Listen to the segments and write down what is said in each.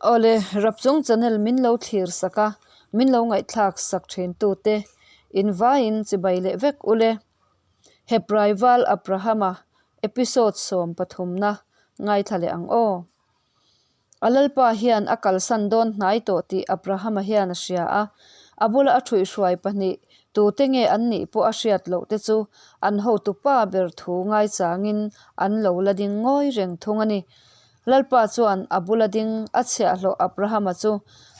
Awle, Rapchung channel min lo thlir sak a, min lo ngaihthlak sak thin tute in vaiin chibai leh vek ule. Hebrai Val Abrahama episode 13 na ngaithla leh ang aw. A Lalpa hian a kalsan dawn hnai tawh tih Abrahama hian a hria a, a bula a ṭhuihhruai pahnih tute nge an nih pawh a hriat loh te chu an hotu pa ber thu ngaichangin an lo la ding ngawi reng thung a ni. Lalpa chuan a bula ding a chhiahhlawh Abrahama chu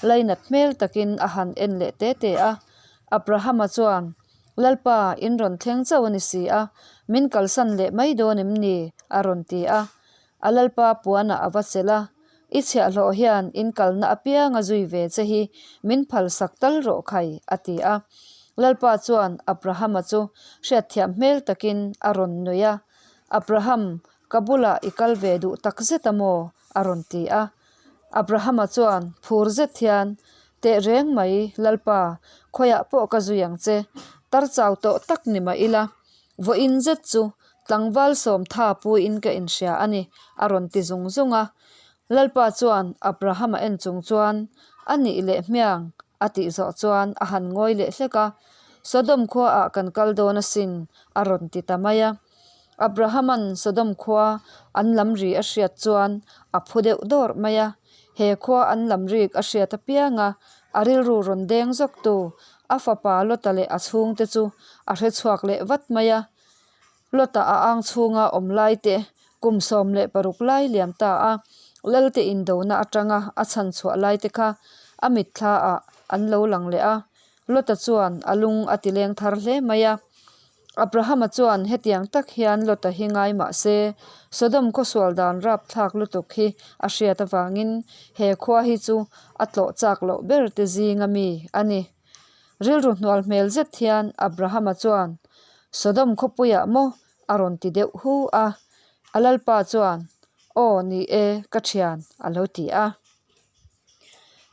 lainat hmel takin a han en leh te te a. Abrahama chuan, Lalpa, in rawn thleng chauh a ni si a, min kalsan leh mai dawn em ni? a rawn ti a. A Lalpa puanah a va chelh a, I chhiahhlawh hian in kalna apianga zui ve che hi min phalsak tal rawh khai, a ti a. Lalpa chuan Abrahama chu hriatthiam hmel takin a rawn nui a, Abraham, ka bulah i kal ve duh tak zet a maw? a rawn ti a. Abrahama chuan phur zet hian, Teh reng mai, Lalpa, khawiah pawh ka zui ang che, tar chau tawh tak ni mah ila, vawiin zet chu tlangval sawmtha puiin ka inhria a ni, a rawn ti zung zung a. Lalpa chuan Abrahama en chung chuan, A nih leh hmiang, a tih zawh chuan a han ngawi leh hlek a, Sodom khuaah kan kal dawn asin, a rawn ti ta mai a. Abrahama'n Sodom khua an lam ri a hriat chuan a phu deuh dawrh mai a. He khua an lam rik a hriat apiang a, a rilru rawn deng zawktu a fapa Lota leh a chhungte chu a hre chhuak leh vat mai a. Lota a ang chhunga awm lai te kum 16 lai liam ta a, Lalte indona atanga a chhan chhuah lai te kha a mitthla ah an lo lang leh a. Lota chuan a lung a ti leng thar hle mai a. Abrahama chuan hetiang tak hian Lota hi ngai mah se, Sodom khawsual dan rapthlak lutuk hi a hriat avangin he khua hi chu a tlawh chak loh ber te zinga mi a ni. Rilru hnual hmel zet hian Abrahama chuan, Sodom khawpuiah maw? a rawn ti deuh hu a. A lalpa chuan, Aw ni e, ka thian, a lo ti a.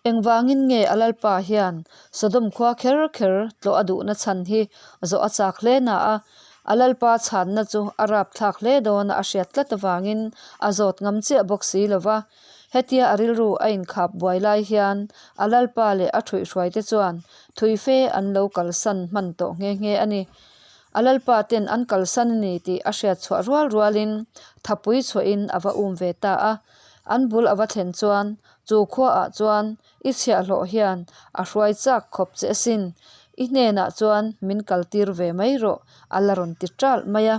Engvangin nge a Lalpa hian Sodom khua kher kher tlawh a duhna chhan hi zawh a chak hle na a, a Lalpa chhanna chu a rapthlak hle dawna a hriat tlat avangin a zawt ngam chiah bawk si lo va. Hetia a rilru a inkhap buai lai hian a Lalpa leh a ṭhuihhruaite chuan thui fe an lo kalsan hman tawh nghe nghe a ni. A Lalpa ten an kalsan a ni tih a hriat chhuah rual rualin thapui chhuahin a va um ve ta a. An bul a va thlen chuan chu khuaah chuan i chhiahhlawh hian a hruai chak khawp che asin, i hnenah chuan min kaltir ve mai rawh a la rawn ti ṭalh mai a.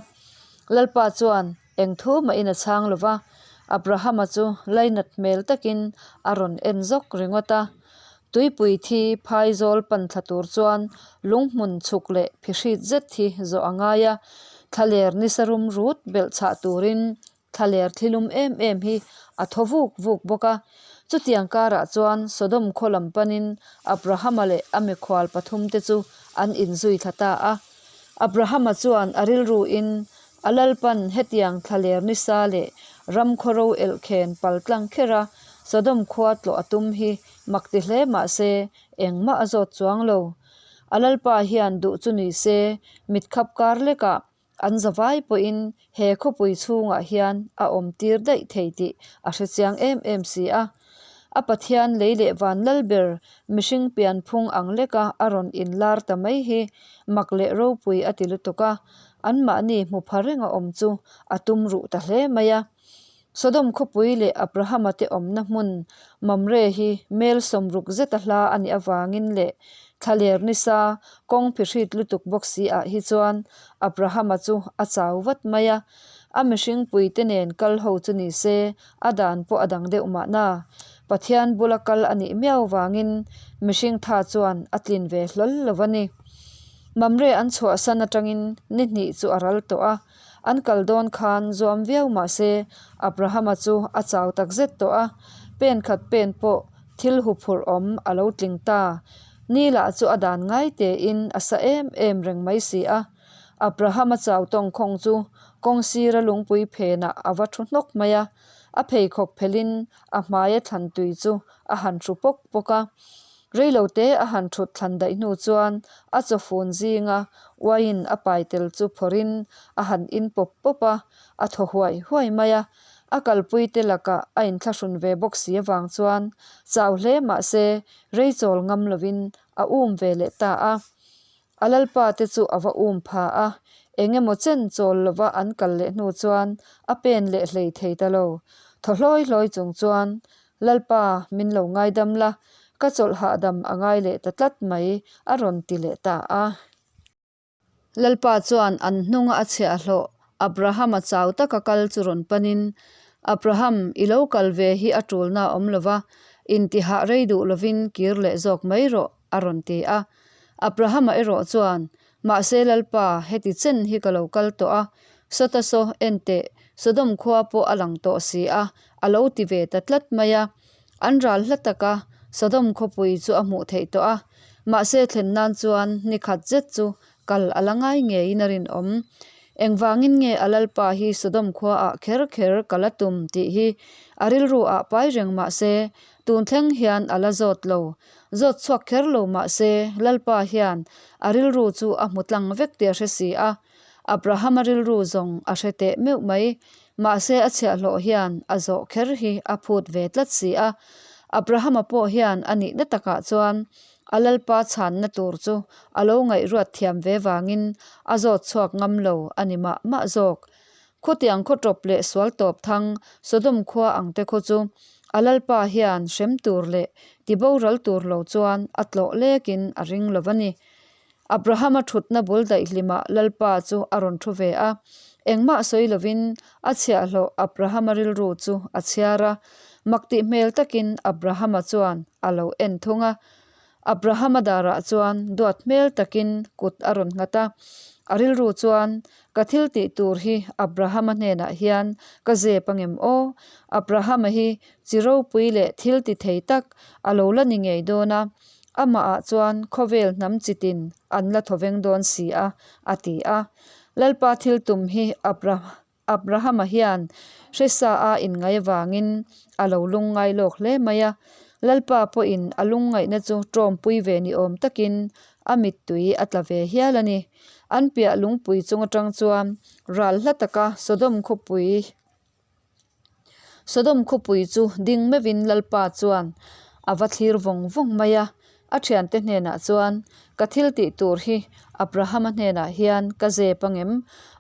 Lalpa chuan eng thu mahin a chhang lo va, Abrahama chu lainat hmel takin a rawn en zawk ringawt a. Tuipui thi phaizawl pan thla tur chuan lunghmun chhuk leh phihrit zet hi zawh a ngai a, thlaler nisa rum rut belh chhah turin Thlaler thilum em em hi a thaw vuk vuk bawk a. Chutiang karah chuan Sodom khaw lam panin Abrahama leh a mikhual pathumte chu an inzui thla ta a. Abrahama chuan a rilruin a Lalpan hetiang thlaler nisa leh ram khaw ro elhkhen paltlang khera Sodom khua tlawh a tum hi mak ti hle mah se engmah a zawt chuang lo. A Lalpa hian duh chu ni se mitkhap kar lekah An zavai pawhin he khawpui chhungah hian a awm tir daih thei tih a hre chiang em em si a. A Pathian lei leh van lal ber mihring pianphung ang leka a rawn inlar ta mai hi mak leh ropui a ti lutuk a, anmahni hmu pha renga awm chu a tum ruh ta hle mai a. Sodom khawpui leh Abrahama te awmna hmun Mamre hi mel sawmruk zeta hla a nih avangin leh thlaler nisa kawng phihrit lutuk bawk si ah hi chuan Abrahama chu a chau vat mai a. A mihring puite nen kal ho chu ni se a dan pawh a dang deuh mahna. Pathian bula kal a nih miau vangin mihring tha chuan a tlin ve hlawl lo a ni. Mamre an chhuahsan atangin ni hnih chu a ral tawh a. An kal dawn khan zuam viau mah se Abrahama chu a chau tak zet tawh a, pen khat pen pawh thil huphurh awm a lo tling ta. Ni lah chu a dan ngai tein a sa em em reng mai si a. Abrahama chau tawngkhawng chu kawng sira lungpui phenah a va thu hnawk mai a, a pheikhawk phelhin a hmaia thlan tui chu a han thu pawk pawk a. Reilote a han thut thlan daih hnu chuan a chawfun zinga uaiin a pai tel chu phawrhin a han in pawp pawp a, a thaw huai huai mai a. A kalpuite lakah a inthlahrun ve bawk si avang chuan chau hle mah se rei chawl ngam lovin a um ve leh ta a. A lalpa te chu a va um pha a, eng emaw chen chawl lova an kal leh hnu chuan a pen leh hlei thei ta lo. Thaw hlawi hlawi chung chuan, Lalpa, min lo ngaidam la, ka chawlh hahdam a ngai leh ta tlat mai, a rawn ti leh ta a. Lalpa chuan an hnunga a chhiahhlawh Abrahama chau taka kal chu rawn panin, Abraham, i lo kal ve hi a tulna a awm lo va, intihah rei duh lovin kir leh zawk mai rawh, a rawn ti a. Abrahama erawh chuan, Mahse Lalpa, heti chen hi ka lo kal tawh a, sawta saw, enteh, Sodom khua pawh a lang tawh si a, a lo ti ve ta tlat mai a. An ral hla taka Sodom khawpui chu a hmuh theih tawh a, mahse thlen nan chuan ni khat zet chu kal a la ngai ngeiin a rinawm. Engvangin nge a lalpa hi Sodom khuaah kher kher ka la tum tih hi a rilru ah pai reng mahse tun thleng hian a la zawt lo. Zawt chhuak kher lo mahse lalpa hian a rilru chu a hmu tlang vek tih a hre si a. Abrahama rilru zawng a hre teh meuh mai. Mahse a chhiahhlawh hian a zawh kher hi a phut ve tlat si a. Abrahama pawh hian a nihna takah chuan a Lalpa chhanna tur chu a lo ngaihruat thiam ve vangin a zawt chhuak ngam lo a ni mah mah zawk. Khutiang khaw tawp leh sual tawp thang Sodom khua ang te khaw chu a Lalpa hian hrem tur leh tiboral tur lo chuan a tlawh lekin a ring lo va ni. Abrahama thutna bul daihlimah Lalpa chu a rawn thu ve a. Engmah sawi lovin a chhiahhlawh Abrahama rilru chu a chhiar a. Maktih hmel takin Abrahama chuan a lo en thung a. Abrahama darah chuan duat hmel takin kut a rawn nghat a. A rilru chuan, Ka thil tih tur hi Abrahama hnenah hian ka zep angem aw? Abrahama hi chi ropui leh thil ti thei tak a lo la ni ngei dawn a. Amahah chuan khawvel hnam chitin an la thawveng dawn si a, a ti a. Lalpa thil tum hi Abrahama hian hresa a inngai avangin a lo lungngai lawk hle mai a. Lalpa pawhin a lungngaihna chu tawmpui ve ni awm takin a mittui a tla ve hial a ni. An piah lungpui chung atang chuan ral hla taka Sodom khawpui Sodom khawpui chu ding meuhin Lalpa chuan a va thlir vawng vawng mai a, a thiante hnenah chuan, Ka thil tih tur hi Abrahama hnenah hian ka zep angem?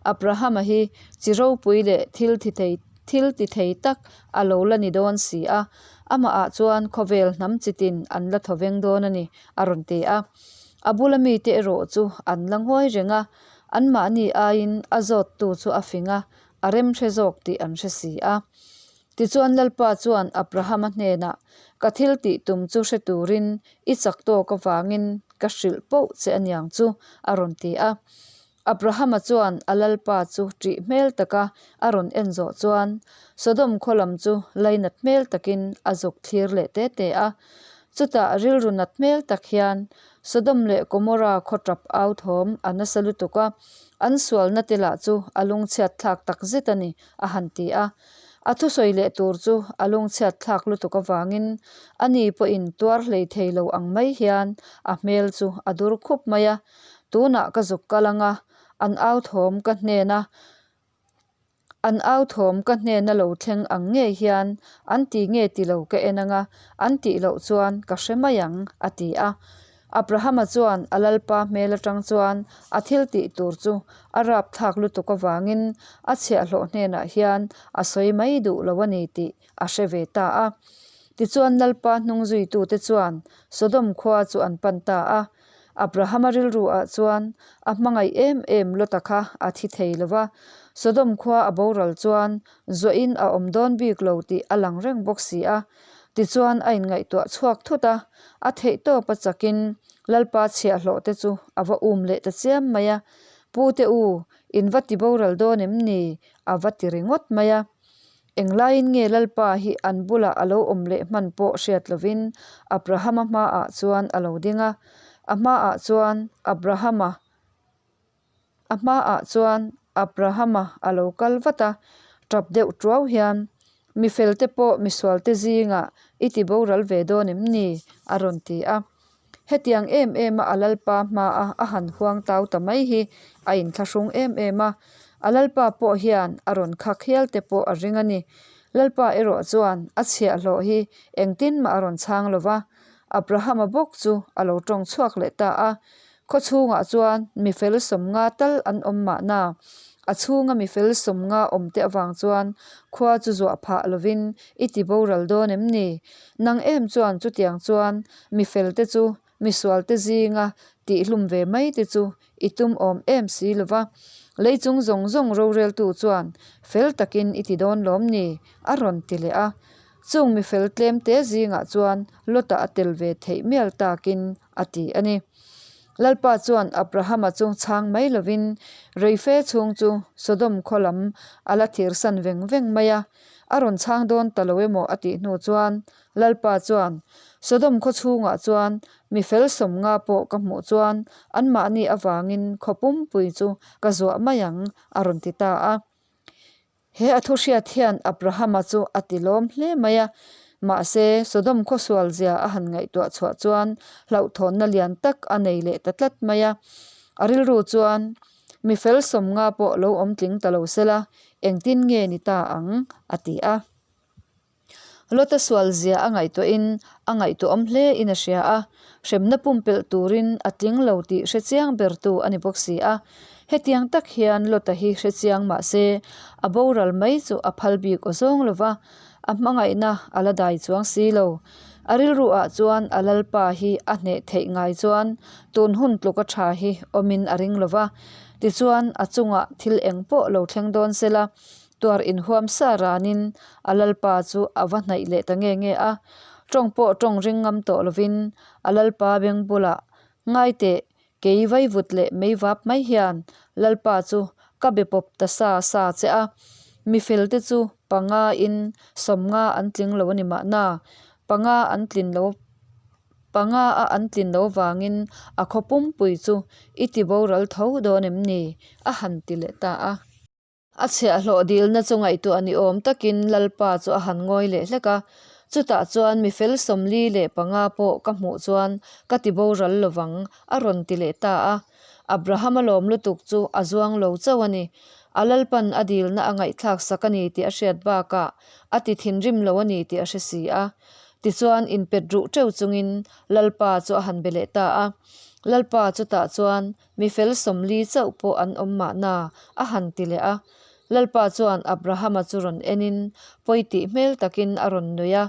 Abrahama hi chi ropui leh thil thi thei thil ti thei tak a lo la ni dawn si a, amahah chuan khawvel hnam chitin an la thawveng dawn a ni, a rawn ti a. A bula mite erawh chu an la ngawi reng a, anmahni aiin a zawttu chu a fing a, a rem hre zawk tih an hre si a. Tichuan Lalpa chuan Abrahama hnenah, Ka thil tih tum chu hre turin i chak tawk avangin ka hrilh poh che aniang chu, a rawn ti a. Abrahama chuan a Lalpa chu ṭih hmel taka a rawn en zawh chuan Sodom khaw lam chu lainat hmel takin a zuk thlir leh te te a. Chutah rilru nat hmel tak hian Sodom leh Gomorra khaw ṭap au thawm a nasa lutuk a, An sualna te lah chu a lungchhiat thlak tak zet a ni, a han ti a. A thusawi leh tur chu a lungchhiat thlak lutuk avangin ani pawhin tuar hlei thei lo ang mai hian a hmel chu a dur khup mai a. Tunah ka zuk kal ang a, an au thawm ka hnen a. An au thawm ka hnena lo thleng ang ngei hian an ti nge ti lo ka en ang a, an tih loh chuan ka hre mai ang, a ti a. Abrahama chuan a Lalpa hmel atang chuan a thil tih tur chu a rapthlak lutuk avangin a chhiahhlawh hnenah hian a sawi mai duh lo a ni tih a hre ve ta a. Tichuan Lalpa hnung zuitute chuan Sodom khua chu an pan ta a. Abrahama rilru ah chuan a hmangaih em em Lota kha a thi thei lo va, Sodom khua a boral chuan zuahin a awm dawn bik lo tih a lang reng bawk si a. Tichuan a inngaihtuah chhuak thut a, a theihtawp a chakin Lalpa chhiahhlawh te chu a va um leh ta chiam mai a, Pu te u, in va ti boral dawn em ni? a va ti ringawt mai a. Englaiin nge Lalpa hi an bulah a lo awm leh hman pawh hriat lovin Abrahama hmaah chuan a lo ding a. A hmaah chuan Abrahama A hmaah chuan Abrahama a lo kal vat a, tap deuh tuau hian, Mi felte pawh misualte zingah i ti boral ve dawn em ni? a rawn ti a. Hetiang em em a a Lalpa hmaa a han huang tau ta mai hi a inthlahrung em em a, a Lalpa pawh hian a rawn khak hial te pawh a ring a ni. Lalpa erawh chuan a chhiahhlawh hi engtin mah a rawn chhang lo va, Abrahama bawk chu a lo tawng chhuak leh ta a. Khaw chhungah chuan mi fel 50 tal an awm mahna, a chhunga mi fel 50 awmte avang chuan khua chu zuah phah lovin i ti boral dawn em ni? Nang em chuan chutiang chuan mi felte chu misualte zinga tihhlum ve mai te chu i tum awm em si lo va, lei chung zawng zawng roreltu chuan fel takin i ti dawn lawm ni? a rawn ti leh a. Chung mi fel tlem te zingah chuan Lota a tel ve theih mial takin a ti a ni. Lalpa chuan Abrahama chu chhang mai lovin reife chhung chu Sodom khaw lam a la thirsan veng veng mai a, a rawn chhang dawn ta lo emaw a tih hnu chuan Lalpa chuan, Sodom khaw chhungah chuan mi fel 50 pawh ka hmuh chuan anmahni avangin khaw pumpui chu ka zuah mai ang, a rawn ti ta a. He a thu hriat hian Abrahama chu a ti lawm hle mai a, mahse Sodom khaw sual zia a han ngaihtuah chhuah chuan hlauhthawnna lian tak a nei leh ta tlat mai a. A rilru chuan, Mi fel 50 pawh lo awm tling ta lo sela, engtin nge ni ta ang? a ti a. Lota sual zia a ngaihtuahin a ngaihtuahawm hle in a hria a, hremna pumpelh turin a tling lo tih hre chiang bertu a ni bawk si a. Hetiang tak hian Lota hi hre chiang mah se, a boral mai chu a phal bik aw zawng lo va, a hmangaihna a la dai chuang si lo. A rilru ah chuan a lalpa hi a hneh theih ngai chuan tun hun tluka tha hi awmin a ring lo va, tichuan a chungah thil eng pawh lo thleng dawn sela, Tuar inhuam sa ranin a lalpa chu a va hnaih leh ta nge nge a, tawng pawh tawng ring ngam tawh lovin a lalpa beng bulah, Ngai teh, kei vaivut leh meivap mai hian lalpa chu ka be pawp ta sa sa che a, mi felte chu panga in 50 an tling lo a ni mahna, panga an tlin lo panga a an tlin lo vangin a khaw pumpui chu i ti boral tho dawn em ni? a han ti leh ta a. A chhiahhlawh dilna chu ngaihtuah ni awm takin Lalpa chu a han ngawi leh hlek a, chutah chuan mi fel 45 pawh ka hmuh chuan ka ti boral lovang a rawn ti leh ta a. Abraham a lawm lutuk chu a zuang lo chauh a ni. A Lalpan a dilna a ngaihthlak sak a ni tih a hriat bakah a ti thinrim lo a ni tih a hre si a. Tichuan inpet ruh teuh chungin Lalpa chu a han be leh ta a. Lalpa chutah chuan Mi fel 40 chauh pawh an awm mahna, a han ti leh a. Lalpa chuan Abrahama chu rawn enin, pawi tih hmel takin a rawn nui a.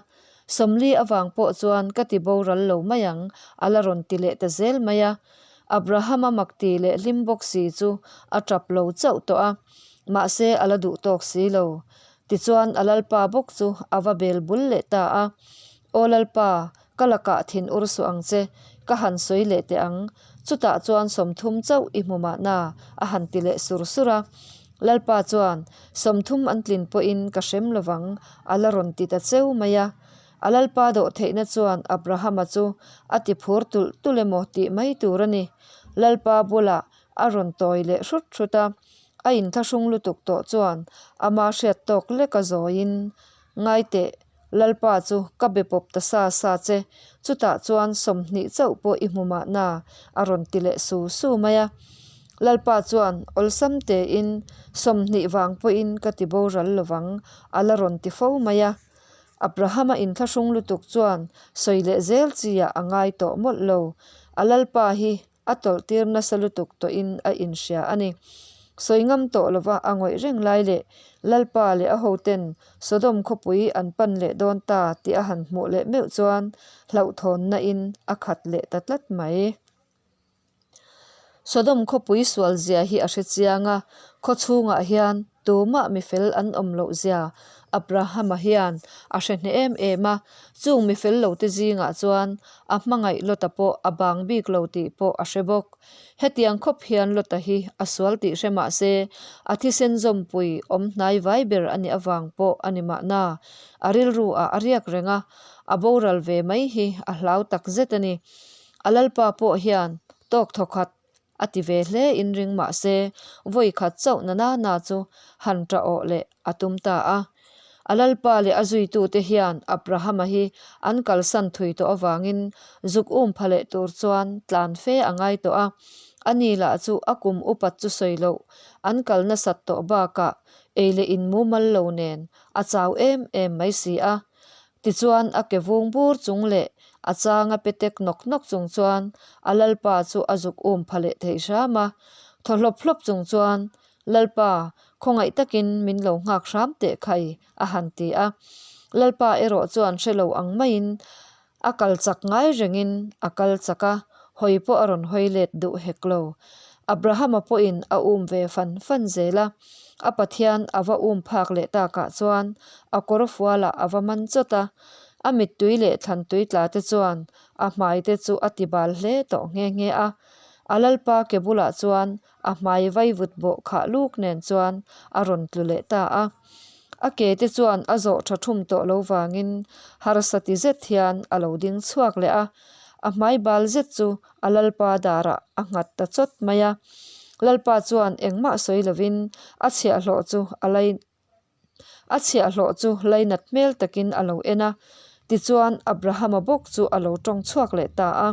40 avang pawh chuan ka ti boral lo mai ang, a la rawn ti leh ta zel mai a. Abrahama mak ti leh hlim bawk si chu a tap lo chauh tawh a, mahse a la duh tawk si lo. Tichuan a Lalpa bawk chu a va bel bul leh ta a. Aw Lalpa, ka lakah thin ur suh ang che, ka han sawi leh teh ang. Chutah chuan 30 chauh i hmu mahna, a han ti leh sur sur a. Lalpa chuan, 30 an tlin pawhin ka hrem lovang, a la rawn ti ta cheu mai a. A Lalpa dawh theihna chuan Abrahama chu a ti phur tulh tulh emaw tih mai tur a ni. Lalpa bulah a rawn tawi leh hrut hrut a, a inthlahrung lutuk tawh chuan ama hriat tawk lek a zawiin, Ngai teh, Lalpa chu ka be pawp ta sa sa che, chutah chuan 20 chauh pawh i hmu mahna, a rawn ti leh su su mai a. Lalpa chuan awlsam tein, 20 vang pawhin ka ti boral lovang, a la rawn ti fo mai a. Abrahama inthlahrung lutuk chuan sawi leh zel chiah a ngai tawh mawlh lo. A Lalpa hi a tawlhtir nasa lutuk tawhin a inhria a ni. Sawi ngam tawh lova a ngawih reng lai leh Lalpa leh a hoten Sodom khawpui an pan leh dawn ta tih a han hmuh leh meuh chuan hlauhthawnna in a khat leh ta tlat mai. Sodom khawpui sual zia hi a hre chiang a, khaw chhungah hian Tumah mi fel an awm loh zia Abrahama hian a hre hneh em em a, chung mi fel lote zingah chuan a hmangaih Lota pawh a bang bik lo tih pawh a hre bawk. Hetiang khawp hian Lota hi a sual tih hre mah se, a thisen zawmpui awm hnai vai ber a nih avang pawh a ni mahna, a rilru ah a riak reng a, a boral ve mai hi a hlau tak zet a ni. A lalpa pawh hian tawk thawkhat A ti ve hle in ring mah se, vawi khat chauh na na na chu han ṭah awh leh a tum ta a. A lalpa leh a zuitute hian Abrahama hi an kalsan thui tawh avangin zuk um pha leh tur chuan tlan fe a ngai tawh a. Ani lah chu a kum upat chu sawi loh an kal nasat tawh bakah. Ei leh in mumal lo nen a chau em em mai si a. Tichuan a ke vung bur chung leh a changa pe tek nawk nawk chung chuan a Lalpa chu a zuk um pha leh thei hram a. Thaw hlawp hlawp chung chuan, Lalpa, khawngaih takin min lo nghak hram teh khai, a han ti a. Lalpa erawh chuan hre lo ang maiin A kal chak ngai rengin a kal chak a, hawi pawh a rawn hawi let duh hek lo. Abrahama pawhin a um ve fan fan zel a, a Pathian a va um phak leh takah chuan a kawr fualah a va man chawt a, a mittui leh thlantui tla te chuan a hmai te chu a ti bal hle tawh nghe nghe a. A lalpa ke bulah chuan a hmai vaivut bawh khah luk nen chuan a rawn tlu leh ta a. A ke te chuan a zawh tha thum tawh lo vangin harsa ti zet hian a lo ding chhuak leh a, a hmai bal zet chu a lalpa darah a nghat ta chawt mai a. Lalpa chuan engmah sawi lovin a chhiahhlawh chu a lai A chhiahhlawh chu lainat hmel takin a lo en a, tichuan Abrahama bawk chu a lo tawng chhuak leh ta a.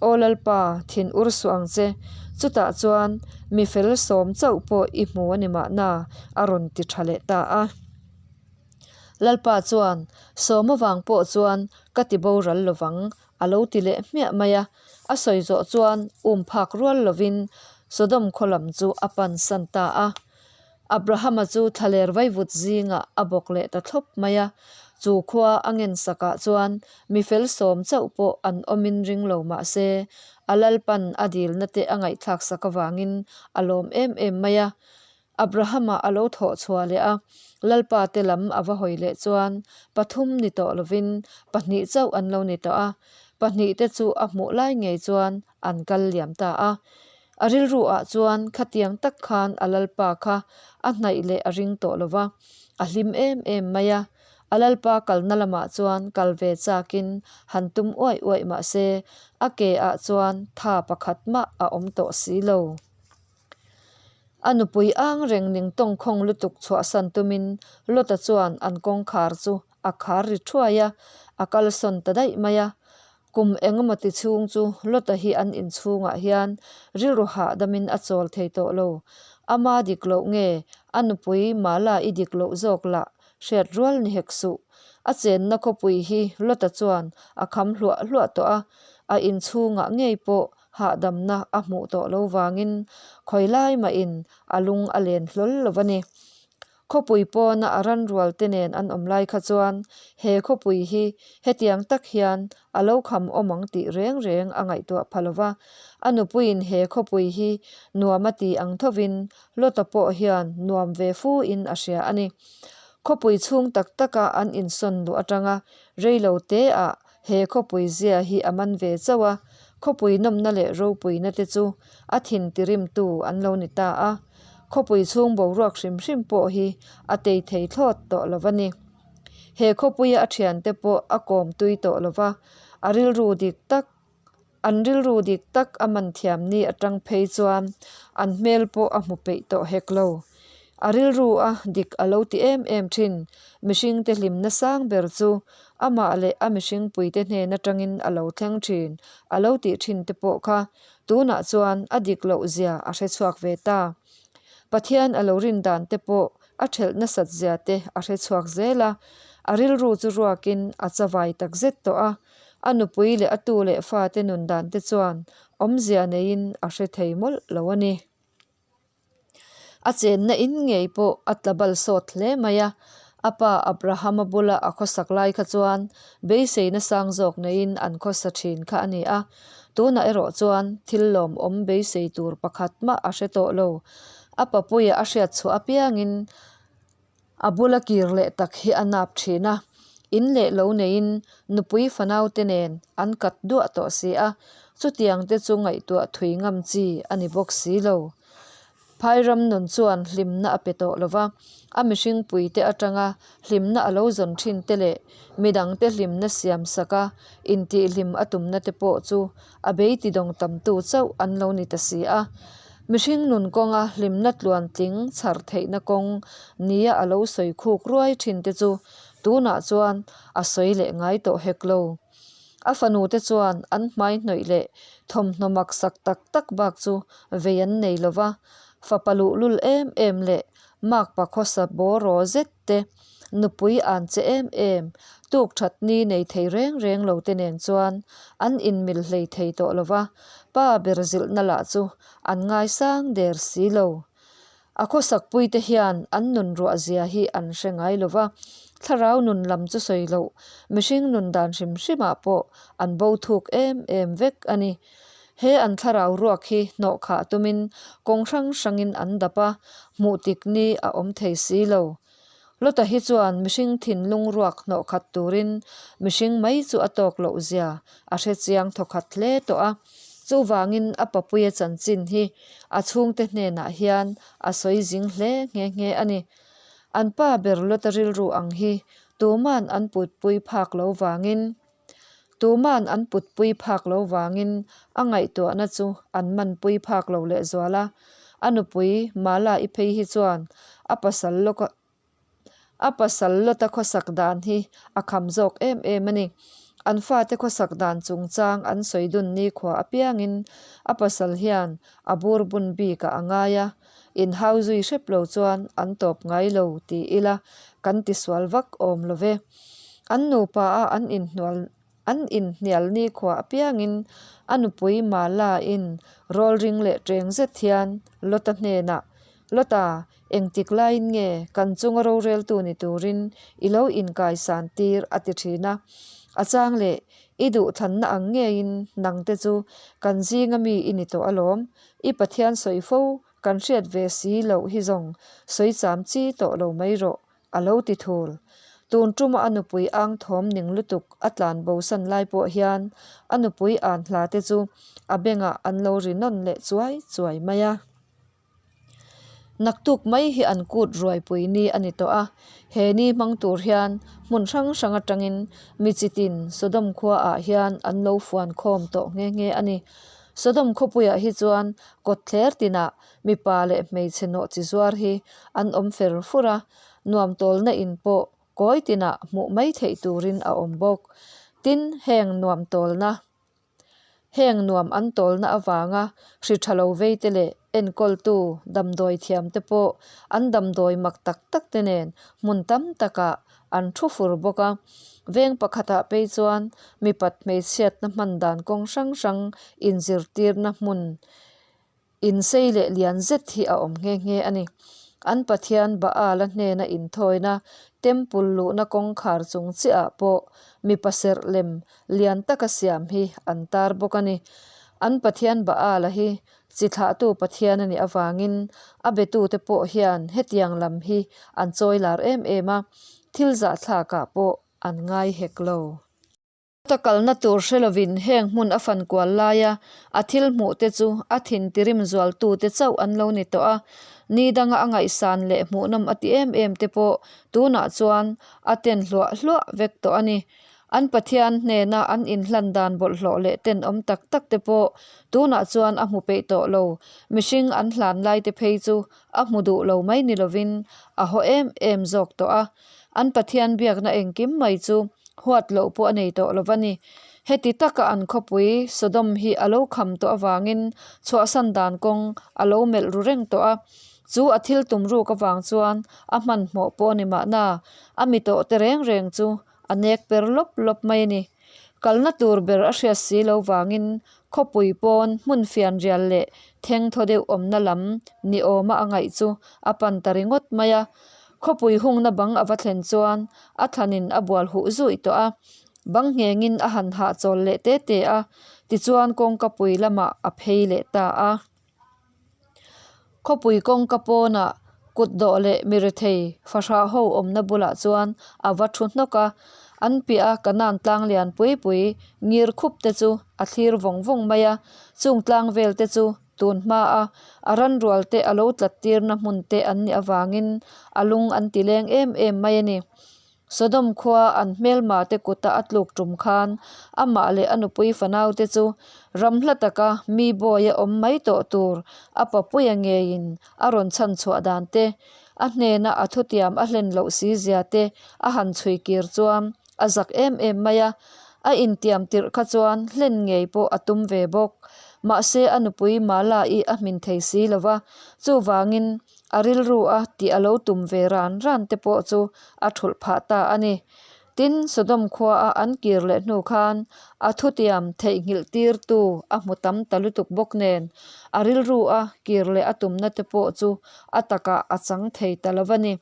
Aw Lalpa, thin ur suh ang che, chutah chuan mi fel sawm chauh pawh i hmu a ni mahna, a rawn ti tha leh ta a. Lalpa chuan, Sawm avang pawh chuan ka ti boral lovang, a lo ti leh hmiah mai a. A sawi zawh chuan um phak rual lovin Sodom khaw lam chu a pansan ta a. Abrahama chu thlaler vaivut zingah a bawk leh ta thlawp mai a, chu khua a ngensakah chuan mi fel sawm chauh pawh an awmin ring lo mah se, a Lalpan a dilna te a ngaihthlak sak avangin a lawm em em mai a. Abrahama a lo thawh chhuah leh a, Lalpa te lam a va hawi leh chuan pathum ni tawh lovin pahnih chauh an lo ni tawh a, pahnih te chu a hmuh lai ngei chuan an kal liam ta a. A rilru ah chuan khatiang tak khan a lalpa kha a hnaih leh a ring tawh lo va, a hlim em em mai a. A lalpa kalna lamah chuan kal ve chakin han tum uaih uaih mah se a ke ah chuan tha pakhat mah a awm tawh si lo. A nupui ang reng ning tawngkhawng lutuk chhuahsan tumin Lota chuan an kawngkhar chu a khar ri thuai a, a kalsawn ta daih mai a. Kum engemaw ti chhung chu Lota hi an inchhungah hian rilru hahdamin a chawl thei tawh lo. Ama dik loh nge a nupui Mala i dik loh zawk lah hriat rual ni hek suh. A chenna khawpui hi Lota chuan a kham hluah hluah tawh a, a inchhungah ngei pawh hahdamna a hmuh tawh lo vangin khawi lai mahin a lung a len hlawl lo a ni. Khawpui pawna a ranrual te nen an awm lai kha chuan he khawpui hi hetiang tak hian a lo kham awm ang tih reng reng a ngaihtuah pha lo va. A nupuiin he khawpui hi nuam a ti ang thovin Lota pawh hian nuam ve fu in a hria a ni. Khawpui chhung tak taka an insawn luh atanga reilo te ah He khawpui zia hi a man ve chauh a, khawpui nawmna leh ropuina te chu a thin tirimtu an lo ni ta a, khawpui chhung boruak hrim hrim pawh hi a tei thei thlawt tawh lo va ni. He khawpuia a thiante pawh a kawm tui tawh lo va, a rilru dik tak, an rilru dik tak a man thiam ni atang phei chuan an hmel pawh a hmu peih tawh hek lo. A rilru a dik a lo ti em em thin, mihringte hlimna sang ber chu Amah leh a mihringpuite hnen atangin a lo thleng thin a lo tih thin te pawh kha tunah chuan a dik loh zia a hre chhuak ve ta. Pathian a lo rin dan te pawh a thelh nasat zia te a hre chhuak zel a, a rilru chu ruakin a chavai tak zet tawh a, a nupui leh a tu leh fate nun dan te chuan awmzia neiin a hre thei mawlh lo a ni. A chenna in ngei pawh a tla bal sawt hle mai a, a pa Abrahama bula a khawsak lai kha chuan beiseina sang zawk neiin an khawsa thin kha a ni a, tunah erawh chuan thil lawmawm beisei tur pakhat mah a hre tawh lo. A papuia a hriat chhuah apiangin A bula kir leh tak hi a nap thin a, in leh lo neiin nupui fanaute nen an kat duah tawh si a, chutiang te chu ngaihtuah thui ngam chi a ni bawk si lo. Phairam nun chuan hlimna a pe tawh lo va, a mihringpuite atanga hlimna a lo zawn thin te leh midangte hlimna siam sak a intihhlim a tumna te pawh chu a bei tidawng tamtu chauh an lo ni ta si a. Mihring nun kawnga hlimna tluantling chhar theihna kawng nia a lo sawi khuk ruai thin te chu tunah chuan a sawi leh ngai tawh hek lo. A fanu te chuan an hmai hnawih leh thawmhnaw maksak tak tak bak chu vei an nei lo va. Fapa luhlul em em leh makpa khawsa bawraw zet te, nupui an che em em, tuk that ni nei thei reng reng lo te nen chuan an inmil hlei thei tawh lo va, pa ber zilhna lah chu an ngaisang der si lo. A khawsakpuite hian an nun ruah zia hi an hre ngai lo va, thlarau nun lam chu sawi loh, mihring nun dan hrim hrimah pawh an bo thuk em em vek a ni. He an thlarau ruak hi hnawh khah tumin kawng hrang hrangin an dap a, hmuh tik ni a awm thei si lo. Lota hi chuan mihring thinlung ruak hnawh khat turin mihring mai chu a tawk loh zia a hre chiang thawkhat hle tawh a. Chuvangin a papuia chanchin hi a chhungte hnenah hian a sawi zing hle nghe nghe a ni. An pa ber Lota rilru ang hi tuman an putpui phak lo vangin Tuman an putpui phak lo vangin a ngaihtuahna chu an manpui phak lo lehzual a. A nupui Mala-i phei hi chuan a pasal lawka a pasal lawta khawsak dan hi a kham zawk em em a ni. An fate khawsak dan chungchang an sawi dun nikhua apiangin a pasal hian a bur bun bikah a ngai a, inhau zui hrep lo chuan an tawp ngai lo ti ila kan tisual vak awm lo ve. An nupa a an inhnual an inhnial nikhua apiangin a nupui Mala-in rawl ring leh ṭeng zet hian Lota hnenah, Lota, engtik laiin nge kan chunga roreltu ni turin i lo inkaisan tir? a ti ṭhin a. A chang leh, I duhthlanna ang ngeiin nangte chu kan zinga mi i ni tawh alawm, i Pathian sawi fo kan hriat ve si loh hi zawng sawi cham chi tawh lo mai rawh, A lo ti thul. Tun tuma a nupui ang thawm ning lutuk a tlan bosan lai pawh hian a nupui an hla te chu a bengah an lo ri nawn leh chuai chuai mai a. Naktuk mai hi an kut ruaipui ni a ni tawh a, he ni hmang tur hian hmun hrang hrang atangin mi chitin Sodom khua ah hian an lo fuan khawm tawh nghe nghe a ni. Sodom khawpuiah hi chuan kawtthler tinah Mipa leh hmeichhe nawh chi zuar hi an awm fer fur a, nuam tawlna in pawh kawi tinah hmuh mai theih turin a awm bawk. Tin, heng nuam tawlna heng nuam an tawlna avanga hri tha lo vei te leh enkawltu damdawi thiam te pawh an damdawi mak tak tak te nen hmun tam takah an thu fur bawk a. Veng pakhatah phei chuan mipat hmeichhiatna hman dan kawng hrang hrang inzirtirna hmun Insei leh lian zet hi a awm nghe nghe a ni. An Pathian Baal-a hnena inthawina Temple luhna kawngkhar chung chiahah pawh mipa serh lem lian taka siam hi an tar bawk a ni. An Pathian Baal-a hi chi thlahtu Pathian a nih avangin a betute pawh hian hetiang lam hi an chawi lar em em a, thil zahthlakah pawh an ngai hek lo. Ka kalna tur hre lovin heng hmun a fan kual laia a thil hmuh te chu a thin tirim zualtu te chauh an lo ni tawh a, ni danga a ngaihsan leh hmuhnawm a ti em em te pawh tunah chuan a ten hluah hluah vek tawh a ni. An Pathian hnena an inhlan dan bawlhhlawh leh tenawm tak tak te pawh tunah chuan a hmu peih tawh lo, mihring an hlan lai te phei chu a hmu duh lo mai ni lovin a haw em em zawk tawh a. An Pathian biakna engkim mai chu huat loh pawh a nei tawh lo va ni. Heti taka an khawpui Sodom hi a lo kham tawh avangin chhuahsan dan kawng a lo melh ru reng tawh a. Chu a thil tum ruk avang chuan a hmanhmawh pawh a ni mahna, a mi tawh te reng reng chu a nek per lawp lawp mai a ni. Kalna tur ber a hriat si lo vangin khawpui pawn hmun fianrial leh thengthaw deuh awmna lam ni awma a ngaih chu a pan ta ringawt mai a. Khawpui hungna bang a va thlen chuan a thlanin a bual huh zuih tawh a, bang nghengin a han hahchawl leh te te a, tichuan kawngkapui lamah a phei leh ta a. Khawpui kawngka pawnah kut dawh leh mirethei fahrah ho awmna bulah chuan a va thu hnawk a, an piah a kanan tlang lian pui pui ngir khup te chu a thlir vawng vawng mai a, chung tlang vel te chu tun hma a a ranrual te a lo tlat tirna hmun te an nih avangin a lung an ti leng em em mai a ni. Sodom khua an hmelma te kuta a tluk tum khan amah leh a nupui fanau te chu ram hla taka mi bawi a awm mai tawh tur a papuia ngeiin a rawn chhan chhuah dan te, a hnena a thutiam a hlen loh si zia te a han chhui kir chuan a zak em em mai a, a intiam tirh kha chuan hlen ngei pawh a tum ve bawk. Mahse a nupui Mala-i a hmin thei si lo va, chuvangin a rilru a tih a lo tum ve ran ran te pawh chu a thulh phah ta a ni. Tin, Sodom khuaa an kir leh hnu khan a thutiam theihnghilh tirtu a hmu tam ta lutuk bawk nen, a rilru a kir leh a tumna te pawh chu a takah a chang thei ta lo va ni.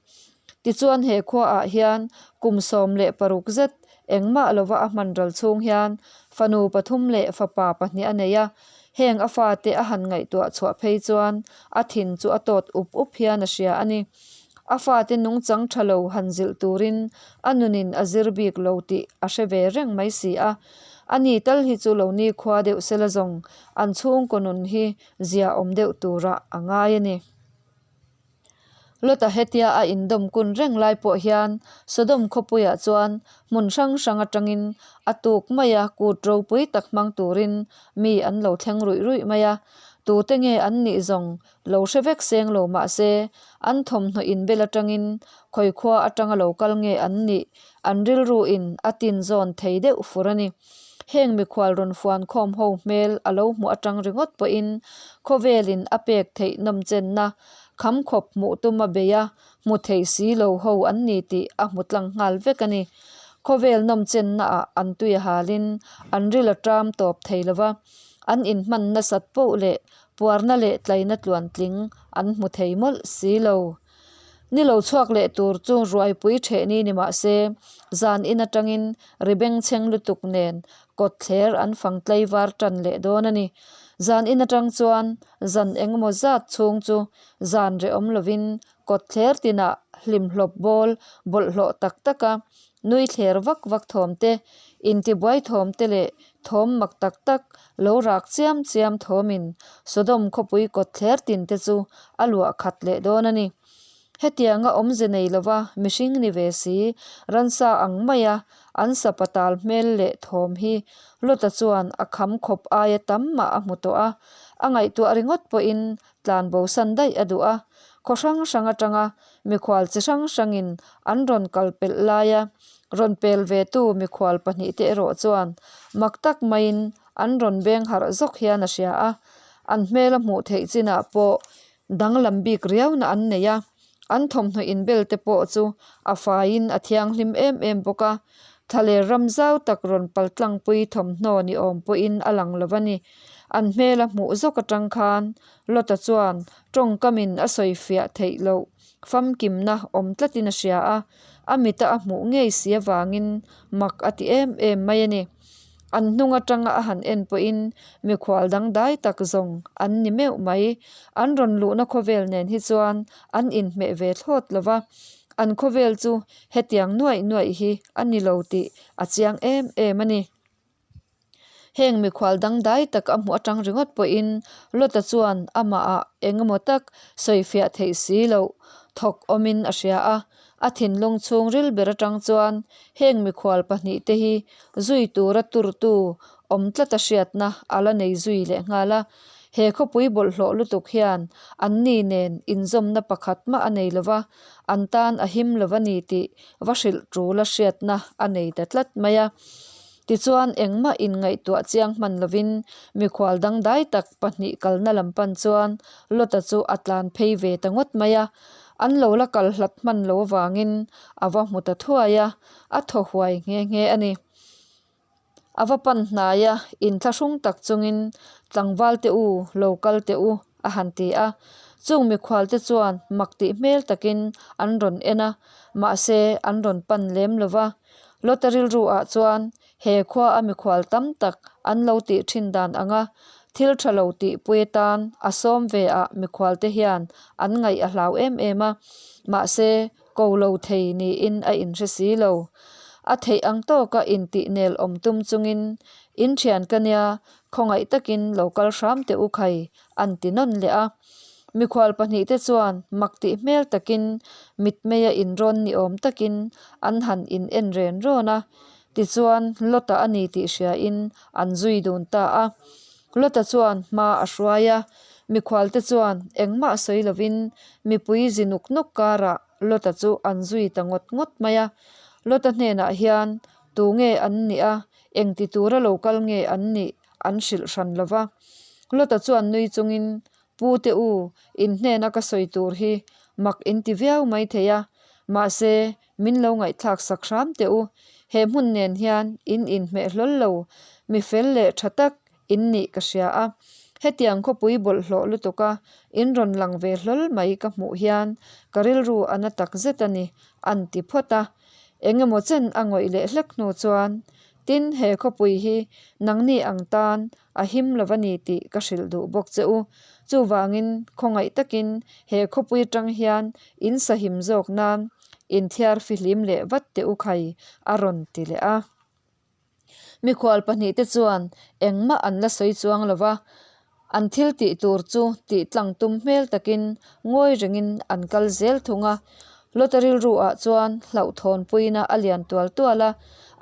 Tichuan he khuaah hian kum 16 zet engmah lova a hman ral chhung hian fanu pathum leh fapa pahnih a nei a, heng a fate a han ngaihtuah chhuah phei chuan a thin chu a tawt up up hian a hria a ni. A fate nungchang tha lo han zilh turin a nunin a zir bik lo tih a hre ve reng mai si a. Ani tal hi chu lo ni khua deuh sela zawng an chhungkaw nun hi zia awm deuh turah a ngai a ni. Lota hetia a indawm kun reng lai pawh hian Sodom khawpuiah chuan hmun hrang hrang atangin a tuk maia kut ropui tak hmang turin mi an lo thleng ruih ruih mai a. Tute nge an nih zawng lo hre vek seng lo mah se an thawmhnaw inbel atangin khawi khua atanga lo kal nge an nih an rilru in a tin zawn thei deuh fur a ni. Heng mikhual rawn fuan khawm ho hmel a lo hmuh atang ringawt pawhin khawvelin a pek theih nawmchenna kham khawp hmuh tum a bei a, hmu thei si lo ho an ni tih a hmu tlang nghal vek a ni. Khawvel nawmchenna ah an tui a halin an ril a ṭam tawp thei lo va, an inhman nasat poh leh puarna leh tlaina tluantling an hmu thei mawlh si lo. Ni lo chhuak leh tur chu ruaipui ṭheh ni ni mah se, zan in aṭangin ri bengchheng lutuk nen kawt thler an fang tlaivar ṭan leh dawn a ni. Zan in aṭang chuan zan engemaw zat chhung chu zan rehawm lovin kawt thler tinah hlimhlawp bawl bawlhhlawh tak taka nui thler vak vak thawm te, intibuai thawm te leh thawm mak tak tak lo rak chiam chiam thawmin Sodom khawpui kawt thler tin te chu a luah khat leh dawn a ni. Hetianga awmze nei lova mihring ni ve si, ransa ang maia an sapatal hmel leh thawm hi Lota chuan a kham khawp aia tam mah a hmu tawh a, a ngaihtuah ringawt pawhin tlan bosan daih a duh a, khaw hrang hrang atanga mikhual chi hrang hrangin an rawn kal pelh laia rawn pel ve tu mikhual pahnihte erawh chuan mak tak maiin an rawn beng harh zawk hian a hria a, an hmela hmuh theih chinah pawh danglam bik riauna an nei a, an thawmhnaw inbel te pawh chu a faiin a thianghlim em em bawk a, thlaler ram zau tak rawn paltlangpui thawmhnaw ni awm pawhin a lang lo a ni. An hmela hmuh zawk atang khan Lota chuan tawngkamin a sawi fiah theih loh famkimna awm tlatin a hria a, a mita a hmuh ngei si avangin mak a ti em em mai a ni. An hnung atanga a han en pawhin mikhual dangdai tak zawng an ni meuh mai. An rawn luhna khawvel nen hi chuan an inhmeh ve thlawt lo va, an khawvel chu hetiang nuaih nuaih hi a ni lo tih a chiang em em a ni. Heng mikhual dangdai tak a hmuh atang ringawt pawhin Lota chuan amahah eng emaw tak sawifiah theih si loh thawk awmin a hria a. A thinlung chhungril ber atang chuan heng mikhual pahnihte hi zui tura turtu awm tlata hriatna a la nei zui leh nghal a. He khawpui bawlhhlawh lutuk hian anni nen inzawmna pakhat mah a nei lova, an tan a him lova ni tih va hrilh tul a hriatna a nei ta tlat mai a. Tichuan engmah inngaihtuah chiang hman lovin mikhual dangdai tak pahnih kalna lam pan chuan Lota chu a tlan phei ve ta ngawt mai a. An lo la kal hlat hman lo avangin a va hmu ta thuai a, a thaw huai nghe nghe a ni. A va pan hnai a, inthlahrung tak chungin tlangval te u, lo kal teh u a han ti a. Chung mikhual te chuan mak tih hmel takin an rawn en a, mahse an rawn pan lem lo va. Lota rilru ah chuan he khua a mikhual tam tak an lo tih thin dan anga thil tha lo tih pui atan a sawm ve ah mikhual te hian an ngaih a hlau em em a, mahse ko lo thei niin a inhre si lo. A theih ang tawka intih nel awm tum chungin in thian ka nia khawngaih takin lo kal hram teh u khai an ti nawn leh a. Mikhual pahnihte chuan mak tih hmel takin mitmeia inrawn ni awm takin an han in en ren rawn a. Tichuan Lota a ni tih hriain an zui dun ta a. Lota chuan hma a hruai a, mikhualte chuan engmah sawi lovin mipui zi nuk nuk karah Lota chu an zui ta ngawt ngawt mai a. Lota hnenah hian tu nge an nih a, engti tura lo kal nge an nih an hrilh hran lo va. Lota chuan nui chungin, Pu te u, in hnena ka sawi tur hi mak in ti viau mai thei a, mahse min lo ngaihthlak sak hram teh u. He hmun nen hian in inhmeh hlawl lo, mi fel leh tha tak in nih ka hria a. Hetiang khawpui bawlhhlawh lutuka in rawn lang ve hlawl mai ka hmuh hian ka rilru a na tak zet a ni, an ti phawt a. Eng emaw chen a ngawih leh hlek hnu chuan, Tin, he khawpui hi nangni ang tan a him lo a ni tih ka hrilh duh bawk che u. Chuvangin khawngaih takin he khawpui atang hian in sahim zawk nan inthiar fihlim leh vat teh u khai, a rawn ti leh a. Mikhual pahnihte chuan engmah an la sawi chuang lo va, an thil tih tur chu tih tlang tum hmel takin ngawi rengin an kal zel thung a. Lota rilruah chuan hlauhthawnpuina a lian tual tual a,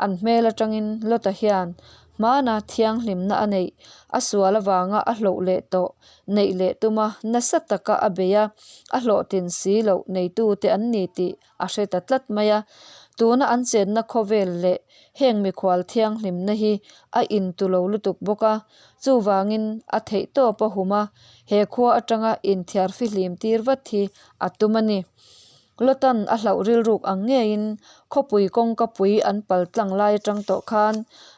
an hmel atangin Lota hian hmana thianghlimna a neih, a sual avanga a hlauh leh tawh neih leh tuma nasa taka a bei a, a hlawhtlin si loh neitute an ni tih a hre ta tlat mai a. Tuna an chenna khawvel leh heng mikhual thianghlimna hi a intu lo lutuk bawk a, chuvangin a theih tawp a hum a, he khua atanga inthiar fihlim tir vat hi a tum a ni. Lotan a hlauh rilruk ang ngeiin khawpui kawngka pui an pal tlang lai atang tawh khan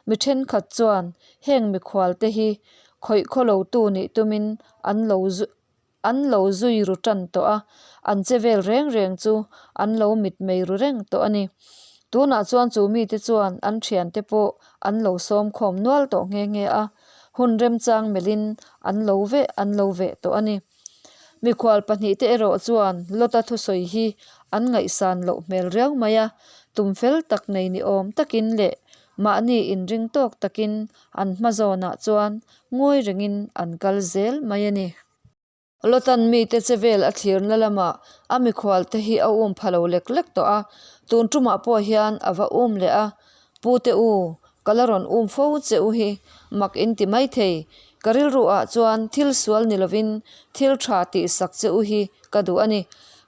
mi thenkhat chuan heng mikhual te hi khawih khawlotu nih tumin an lo An lo zui ru tan tawh a, an che vel reng reng chu an lo mitmei ru reng tawh a ni. Tunah chuan chu mite chuan an thiante pawh an lo sawm khawm nual tawh nghe nghe a, hun remchang melhin an lo veh an lo veh tawh a ni. Mikhual pahnihte erawh chuan Lota thusawi hi an ngaihsan loh hmel riau mai a, tum fel tak nei ni awm takin leh mahni inring tawk takin an hma zawnah chuan ngawi rengin an kal zel mai a ni. Lotan mite che vel a thlirna lamah a mikhual te hi a um pha lo lek lek tawh a, tun tumah pawh hian a va um leh a, Pu te u, ka la rawn um fo che u hi mak in ti mai thei, ka rilru ah chuan thil sual ni lovin thil tha tih sak che u hi ka duh a ni.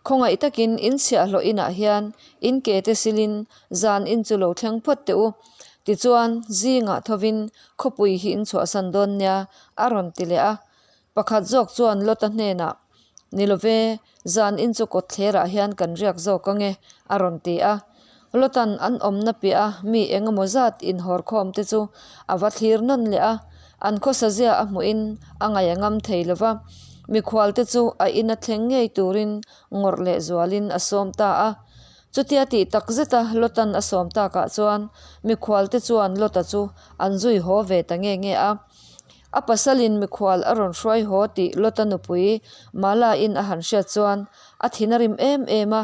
Khawngaih takin in chhiahhlawh inah hian in ke te silin zan in chu lo thleng phawt teh u. Tichuan, zingah thovin khawpui hi in chhuahsan dawn nia, a rawn ti leh a. Pakhat zawk chuan Lota hnenah, Ni lo ve, zan in chu kawtthlerah hian kan riak zawk ang e, a rawn ti a. Lotan an awmna piah a mi eng emaw zat inhawrkhawm te chu a va thlir nawn leh a, an khawsa zia a hmuhin a ngaih a ngam thei lo va. Mikhual te chu a ina thleng ngei turin ngawrh leh zualin a sawm ta a. Chutia tih tak zeta Lotan a sawm takah chuan mikhual te chuan Lota chu an zui haw ve ta nge nge a. A pasalin mikhual a rawn hruai haw tih Lota nupui Malain a han hriat chuan a thin a rim em em a,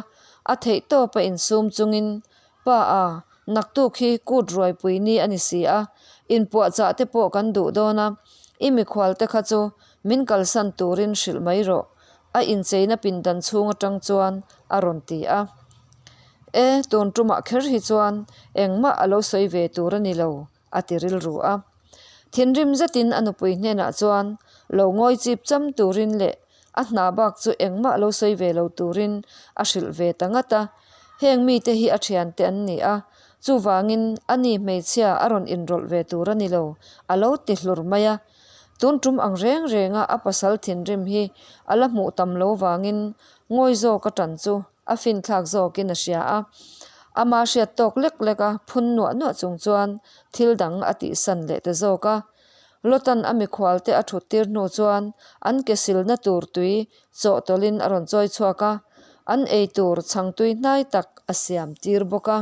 a theih tawp a insum chungin, Pa a, naktuk hi kut ruaipui ni a ni si a, inpuahchah te pawh kan duh dawn a, i mikhual te kha chu min kalsan turin hrilh mai rawh, a incheina pindan chhung atang chuan a rawn ti a. E, tun tumah kher hi chuan engmah a lo sawi ve tur a ni lo, a ti rilru a. Thinrim zetin a nupui hnenah chuan lo ngawi chip cham turin leh a hna bak chu engmah lo sawi ve lo turin a hrilh ve ta ngat a. Heng mite hi a thiante an ni a, chuvangin a ni hmeichhia a rawn inrawlh ve tur a ni lo, a lo ti hlur mai a. Tun tum ang reng renga a pasal thinrim hi a la hmuh tam lo vangin ngawi zawk a tan chu a finthlak zawkin a hria a. Ama hriat tawk lek lek a phun nuah nuah chung chuan thil dang a tihsan leh ta zawk a. Lotan a mikhual te a thut tir hnu chuan an ke silna tur tui chawhtawlhin a rawn chawi chhuak a, an ei tur chhang tui hnai tak a siam tir bawk a.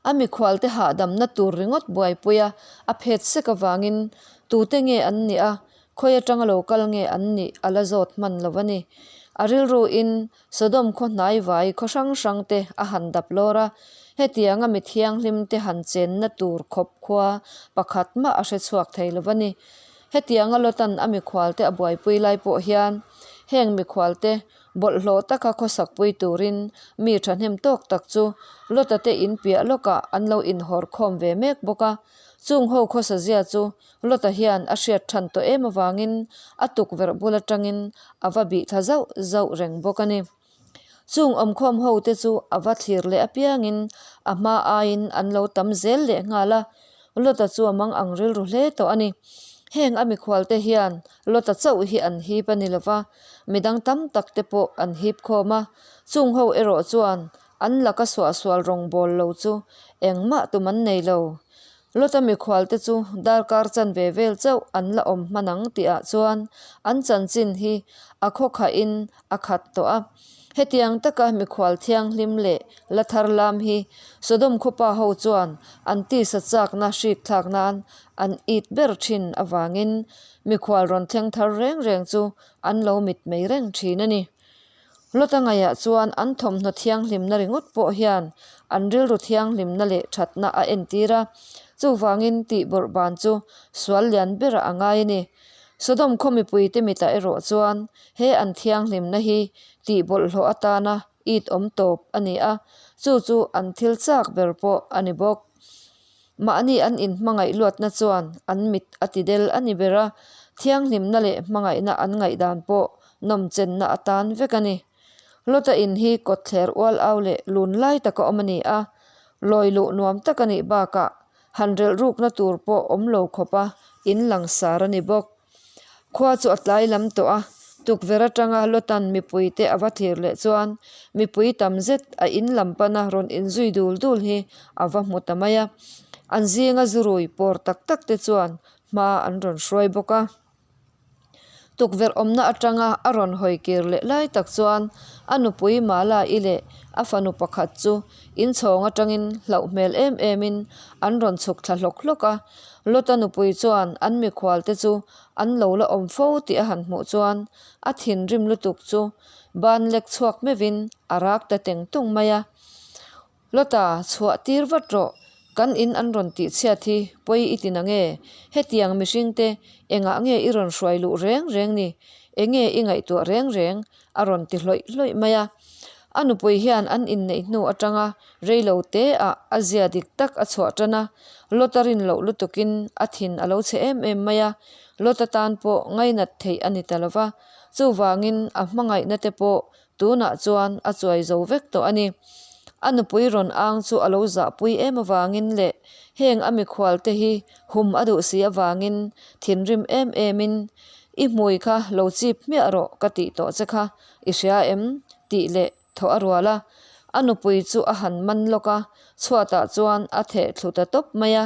A mikhualte hahdamna tur ringawt buaipui a, a phet sek avangin tute nge an nih a, khawi atanga lo kal nge an nih a la zawt hman lo a ni. A rilruin Sodom khaw hnai vai khaw hrang hrang te a han dap lawr a, hetianga mi thianghlim te han chenna tur khawp khua pakhat mah a hre chhuak thei lo a ni. Hetianga Lotan a mikhualte a buaipui lai pawh hian heng mikhualte Bawlhhlawh taka khawsakpui turin mi thahnem tawk tak chu Lota te in piah lawkah an lo inhawr khawm ve mek bawk a. Chung ho khawsa zia chu Lota hian a hriat than tawh em avangin a tukverh bul atangin a va bih thla zauh zauh reng bawk a ni. Chung awmkhawm ho te chu a va thlir leh apiangin a hma aiin an lo tam zel leh nghal a, Lota chu a mang ang rilru hle tawh a ni. Heng a mikhualte hian Lota chauh hi an hip a ni lo va, midang tam tak te pawh an hip khawm a. Chung ho erawh chuan an laka suahsual rawngbâwl lo chu engmah tum an nei lo. Lota mikhualte chu darkar chanve vel chauh an la awm hman ang tihah chuan an chanchin hi a khawkhahin a khat tawh a. Hetiang taka mikhual thianghlim leh la thar lam hi Sodom khawpa ho chuan an tisa chakna hrik thlak nan an it ber thin avangin mikhual rawn thleng thar reng reng chu an lo mitmei reng thin a ni. Lota ngaihah chuan an thawmhnaw thianghlimna ringawt pawh hian an rilru thianghlimna leh thatna a entir a, chuvangin tih bawrh ban chu sual lian berah a ngai a ni. Sodom khaw mipuite mitah erawh chuan he an thianghlimna hi tih bawlhhlawh atana it awm tawp a ni a, chu chu an thil chak ber pawh a ni bawk. Mahni an inhmangaih luatna chuan an mit a ti del a ni ber a, thianghlimna leh hmangaihna an ngaihdan pawh nawmchenna atan vek a ni. Lota in hi kawtthler ual au leh lun lai taka awm a ni a, lawi luh nuam tak a nih bakah han relh rukna tur pawh awm lo khawpa in langsar a ni bawk. Khua chu a tlai lam tawh a, tukverh atanga Lotan mipuite a va thlir leh chuan mipui tam zet a in lam pana rawn inzui dul dul hi a va hmu ta mai a. An zinga zurui pawr tak tak te chuan hma an rawn hruai bawk a. Tukverh awmna atanga a rawn hawi kir leh lai tak chuan a nupui Mala-i leh a fanu pakhat chu inchhawng atangin hlauh hmel em emin an rawn chhuk thla hlawk hlawk a. Lota nupui chuan an mikhual te chu an lo la awm fo tih a han hmuh chuan a thinrim lutuk chu ban lek chhuak meuhin a rak ta teng tung mai a. Lota, chhuah tir vat rawh, kan in an rawn tih chhiat hi pawi i ti nange? Hetiang mihring te engah nge i rawn hruai luh reng reng ni? Enge i ngaihtuah reng reng? a rawn ti hlawih hlawih mai a. A nupui hian an inneih hnu atanga reilo te ah a zia dik tak a chhuah tan a, Lota rin loh lutukin a thin a lo chhe em em mai a, Lota tan pawh ngainat theih a ni ta lo va, chuvangin a hmangaihna te pawh Tunah chuan a chuai zo vek tawh a ni. A nupui rawn ang chu a lo zahpui em avangin leh heng a mikhual te hi hum a duh si avangin thinrim em emin, I hmui kha lo chip hmiah rawh ka tih tawh che kha i hria em? tih leh thawh a rual a. A nupui chu a han man lawk a, chhuatah chuan a theh thlu ta tawp mai a.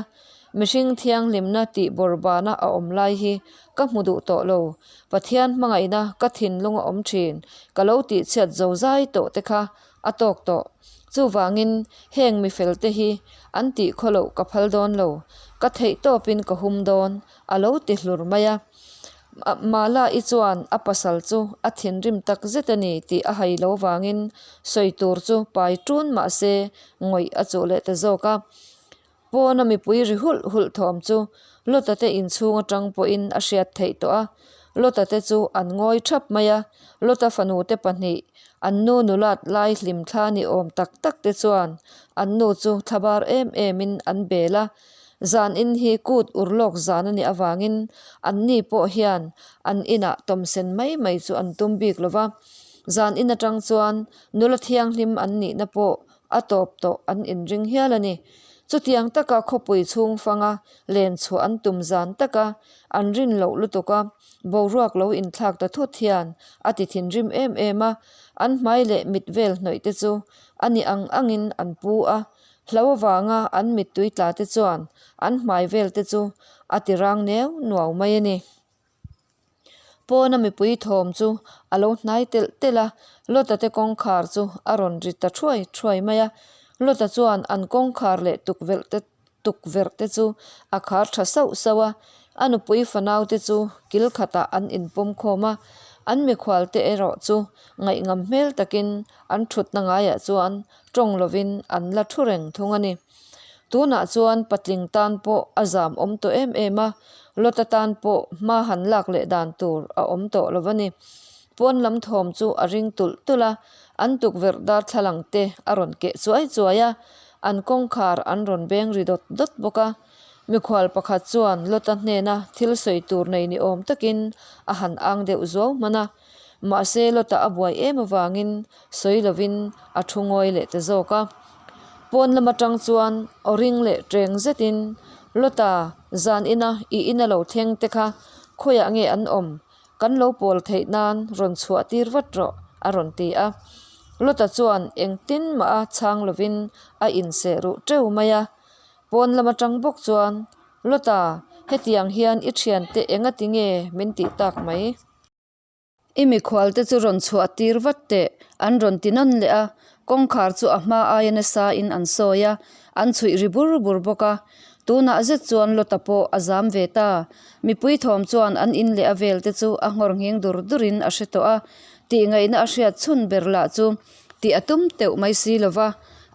Mihring thianghlimna tih bawrbana a awm lai hi ka hmu duh tawh lo. Pathian hmangaihna ka thinlung a awm thin, ka lo tihchhiat zo zai tawh te kha a tawk tawh. Chuvangin heng mifel te hi an tih khaw loh ka phal dawn lo, ka theih tawpin ka hum dawn, a lo ti hlur mai a. Mala-i chuan a pasal chu a thinrim tak zet a ni tih a hai lo vangin sawi tur chu pai ṭun mah se ngawih a chuh leh ta zawk a. Pawna mipui ri hulh hulh thawm chu Lota te inchhung atang pawhin a hriat theih tawh a, Lota te chu an ngawi thap mai a, Lota fanu te pahnih, an nu nulat lai hlim thla ni awm tak tak te chuan an nu chu thlabar em emin an bel a, zan in hi kut ur lawk zan a nih avangin an ni pawh hian an inah tawmsen mai mai chu an tum bik lo va, zan in atang chuan nula thianghlim an nihna pawh a tawp tawh an inring hial a ni. Chutiang taka khawpui chhung fanga len chhuah an tum zan taka an rin loh lutuk a, boruak lo inthlak ta thut hian a ti thinrim em em a, an hmai leh mit vel hnawih te chu a ni ang angin an pu a, hlo avanga an mittui tla te chuan an hmai vel te chu a ti rang neu nuau mai a ni. Pawna mipui thawm chu a lo hnai telh telh a, Lota te kawngkhar chu a rawn ri ta thuai thuai mai a. Lota chuan an kawngkhar leh tukverh te tukverh te chu a khar tha sauh sauh a, a nupui fanau te chu kil khatah an inpawm khawm a, an mikhual te erawh chu ngaihngam hmel takin an thutna ngaiah chuan tawng lovin an la thu reng thung a ni. Tunah chuan patling tan pawh a zam awm tawh em em a, Lota tan pawh hma han lak leh dan tur a awm tawh lo a ni. Pawn lam thawm chu a ring tulh tulh a, an tukverh darthlalang te a rawn keh chuai chuai a, an kawngkhar an rawn beng ri dawt dawt bawk a. Mikhual pakhat chuan Lota hnena thil sawi tur nei ni awm takin a han ang deuh zuau hman a, mahse Lota a buai em avangin sawi lovin a thu ngawi leh ta zawk a. Pawn lam atang chuan aw ring leh ṭeng zetin. Lota, zan ina i ina lo thleng te kha khawiah nge an awm? Kan lo pawl theih nan rawn chhuah tir vat rawh, a rawn ti a. Lota chuan engtin mah a chhang lovin a inseh ruh teuh mai a. Pawn lam atang bawk chuan, Lota, hetiang hian i thiante engati nge min tih tak mai? I mikhualte chu rawn chhuah tir vat teh, an rawn ti nawn leh a. Kawngkhar chu a hma aia nasa in an sawi a, an chhuih ri bur bur bawk a. Tunah zet chuan Lota pawh a zam ve ta. Mipui thawm chuan an in leh a vel te chu a nghawr nghing dur dur in a hre tawh a. Tih ngaihna a hriat chhun ber lah chu tih a tum teuh mai si lo va,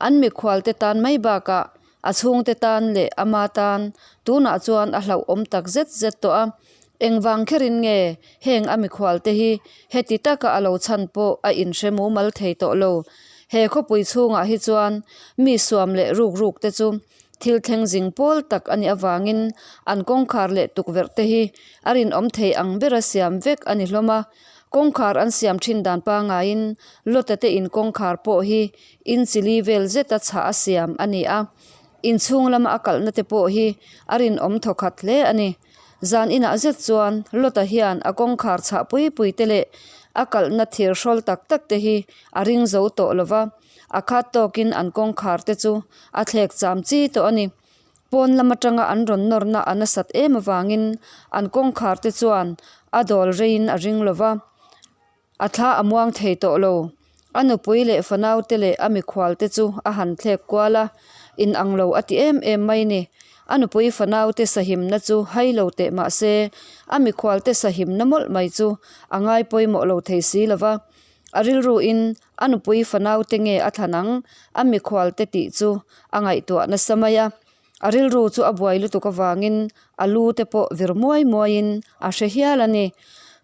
an mikhualte tan mai bakah a chhungte tan leh ama tan tunah chuan a hlauhawm tak zet zet tawh a. Engvang kherin nge heng a mikhualte hi heti taka a lo chhan pawh a inhre mumal thei tawh lo. He khawpui chhungah hi chuan mi suam leh ruk ruk te chu thil thleng zing pawl tak a nih avangin an kawngkhar leh tukverh te hi a rinawm thei ang bera siam vek a ni hlawm a. Kawngkhar an siam thin dan pangaiin Lota te in kawngkhar pawh hi inchili vel zeta chhah a siam a ni a. Inchhung lama a kalhna te pawh hi a rinawm thawkhat hle a ni. Zan inah zet chuan Lota hian a kawngkhar chhah pui pui te leh a kalhna thir hrawl tak tak te hi a ring zo tawh lo va, a khat tawkin an kawngkhar te chu a thlek cham chi tawh a ni. Pawn lam atanga an rawn nawrna a nasat em avangin an kawngkhar te chuan a dawl reiin a ring lo va. A thla a muang thei tawh lo. A nupui leh fanaute leh a mikhualte chu a han thlek kual a, in ang lo a ti em em mai ni. A nupui fanaute sahimna chu hai lo teh mah se, a mikhualte sahimna mawlh mai chu a ngai pawimawh lo thei si lo va. A rilruin a nupui fanaute nge a thlan ang, a mikhualte tih chu a ngaihtuah nasa mai a. A rilru chu a buai lutuk avangin a lu te pawh vir muai muaiin a hre hial a ni.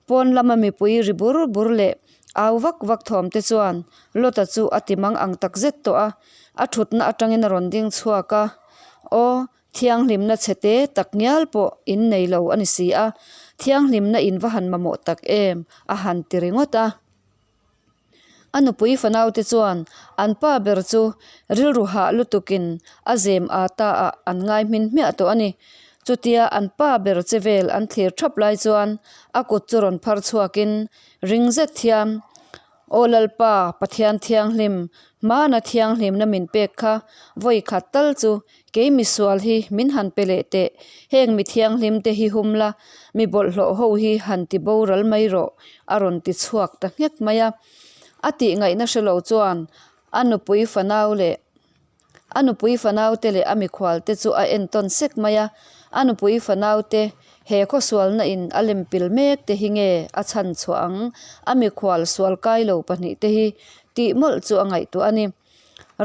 Pawn lama mipui ri bur bur leh au vak vak thawm te chuan Lota chu a ti mang ang tak zet tawh a, a thutna atangin a rawn ding chhuak a. Aw, thianghlimna chhe te tak ngial pawh in nei lo a ni si a, thianghlimna in va han mamawh tak em a han ti ringawt a. A nupui fanaute chuan an pa ber chu rilru hah lutukin a zem a ta ah an ngai hmin hmiah tawh a ni. Chutia an pa ber che vel an thlir thap lai chuan a kut chu rawn phar chhuakin ring zet hian, Aw Lalpa, Pathian Thianghlim, hmana thianghlimna min pek kha vawi khat tal chu Kei misual hi min han pe leh teh, heng mi thianghlim te hi hum la, mi bawlhhlawh ho hi han ti boral mai rawh, a rawn ti chhuak ta nghek mai a. A tih ngaihna hre lo chuan a nupui fanau leh a nupui fanau te leh a mikhual te chu a entawn sek mai a. A nupui fanau te he khawsualna in a lem pil mek te hi nge a chhan chhuah ang, a mikhual sual kai lo pahnih te hi tih mawlh chu a ngaihtuah a ni.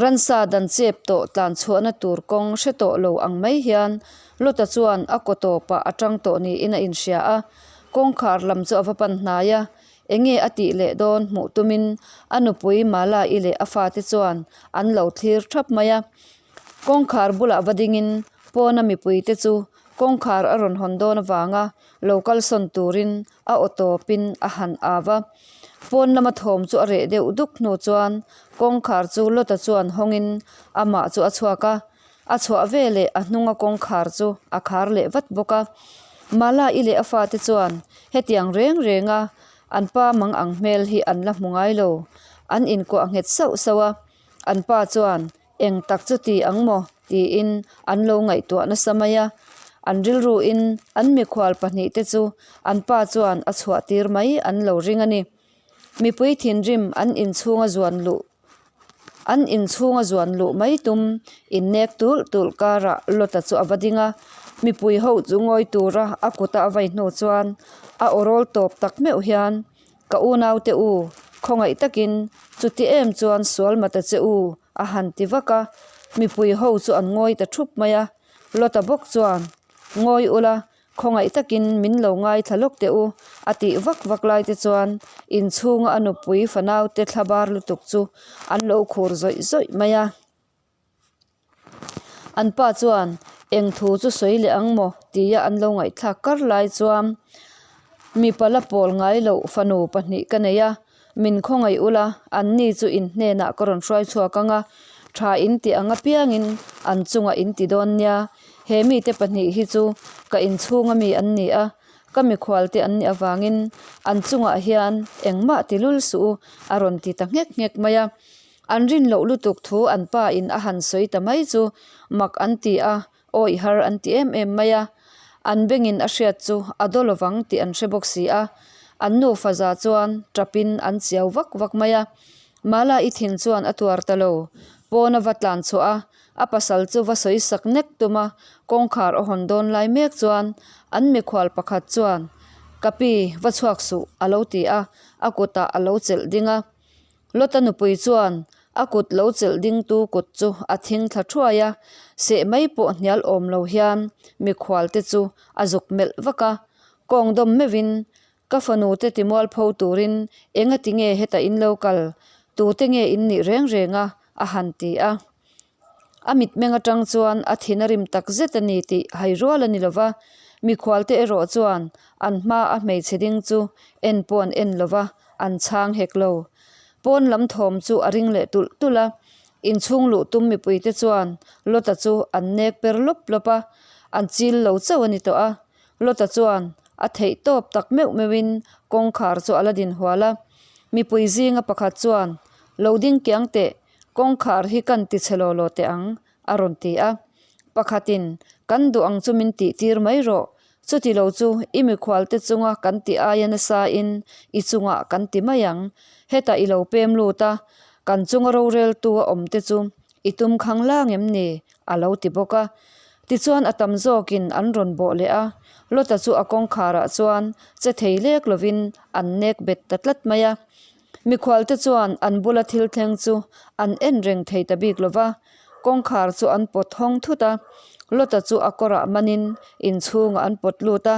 Ransa dan chep tawh tlan chhuahna tur kawng hre tawh lo ang mai hian Lota chuan a kaw tawpah a tang tawh niin a inhria a. Kawngkhar lam chu a va pan hnai a, enge a tih leh dawn hmuh tumin a nupui Mala-i leh a fate chuan an lo thlir thap mai a. Kawngkhar bulah va dingin pawna mipuite chu kawngkhar a rawn hawn dawn avanga lo kalsawn turin a aw tawpin a han au a. Pawn lama thawm chu a reh deuh duk hnu chuan kawngkhar chu Lota chuan hawngin amah chu a chhuak a. A chhuah veleh a hnunga kawngkhar chu a khar leh vat bawk a. Mala-i leh a fate chuan hetiang reng renga an pa mang ang hmel hi an la hmu ngai lo. An inkuah nghet sauh sauh a. An pa chuan Eng tak chu ti ang maw? tiin an lo ngaihtuah nasa mai a. An rilruin an mikhual pahnihte chu an pa chuan a chhuah tir mai an lo ring a ni. Mipui thinrim an inchhunga zuan luh an inchhunga zuan luh mai tum innek tulh tulh karah Lota chu a va ding a. Mipui ho chu ngawi tura a kuta a vai hnu chuan a awrawl tawp tak meuh hian Ka unaute u, khawngaih takin chuti em chuan sual ma ta che u, a han ti vak a. Mipui ho chu an ngawi ta thup mai a. Lota bawk chuan, Ngawi ula, khawngaih takin min lo ngaithla lawk teh u, a tih vak vak lai te chuan inchhunga a nupui fanaute thlabar lutuk chu an lo khur zawih zawih mai a. An pa chuan eng thu chu sawi leh ang maw tia an lo ngaihthlak kar lai chuan mipa la pawl ngai loh fanu pahnih ka nei a, min khawngaih ula an ni chu in hnenah ka rawn hruai chhuak ang a, tha in ti ang apiangin an chungah in ti dawn nia. He mite pahnih hi chu ka inchhunga mi an ni a, ka mikhualte an nih avangin an chungah hian engmah ti lul suh u, a rawn ti ta nghek nghek mai a. An rin loh lutuk thu an pa in a han sawi ta mai chu mak an ti a, awih har an ti em em mai a. An bengin a hriat chu a daw lovang tih an hre bawk si a. An nufa za chuan tapin an chiau vak vak mai a. Mala i thin chuan a tuar ta lo. Pawn a va tlan chhuah a, a pasal chu va sawi sak nek tum a, kawngkhar a hawn dawn lai mek chuan an mikhual pakhat chuan, Ka pi, va chhuak suh, a lo ti a, a kutah a lo chelh ding a. Lota nupui chuan a kut lo chelh dingtu kut chu a thing thla thuai a, seh mai pawh hnial awm lo hian mikhual te chu a zuk melh vak a, kawng dawm meuhin Ka fanu te timualpho turin engati nge heta in lo kal, tute nge in nih reng reng a? a han ti a. A mitmeng atang chuan a thin a rim tak zet a ni tih hai rual a ni lo va, mikhualte erawh chuan an hma a hmeichhe ding chu en pawh an en lo va, an chhang hek lo. Pawn lam thawm chu a ring leh tulh tulh a, inchhung luh tum mipuite chuan Lota chu an nek per lawp lawp a, an chil lo chauh a ni tawh a. Lota chuan a theih tawp tak meuh meuhin kawngkhar chu a la din hual a, mipui zinga pakhat chuan, Lo ding kiang teh, kawngkhar hi kan ti chhe law law teh ang, a rawn ti a. Pakhatin, Kan duh ang chu min tih tir mai rawh, chuti lo chu i mikhualte chunga kan ti aia nasain i chungah kan ti mai ang. Hetah i lo pem lut a, kan chunga roreltu a awm te chu i tum khang lang em ni? a lo ti bawk a. Tichuan a tam zawkin an rawn bawh leh a, Lota chu a kawngkharah chuan che thei lek lovin an nek bet ta tlat mai a. Mikhualte chuan an bula thil thleng chu an en reng thei ta bik lo va, kawngkhar chu an pawt hawng thut a, Lota chu a kawrah manin inchhungah an pawt lut a,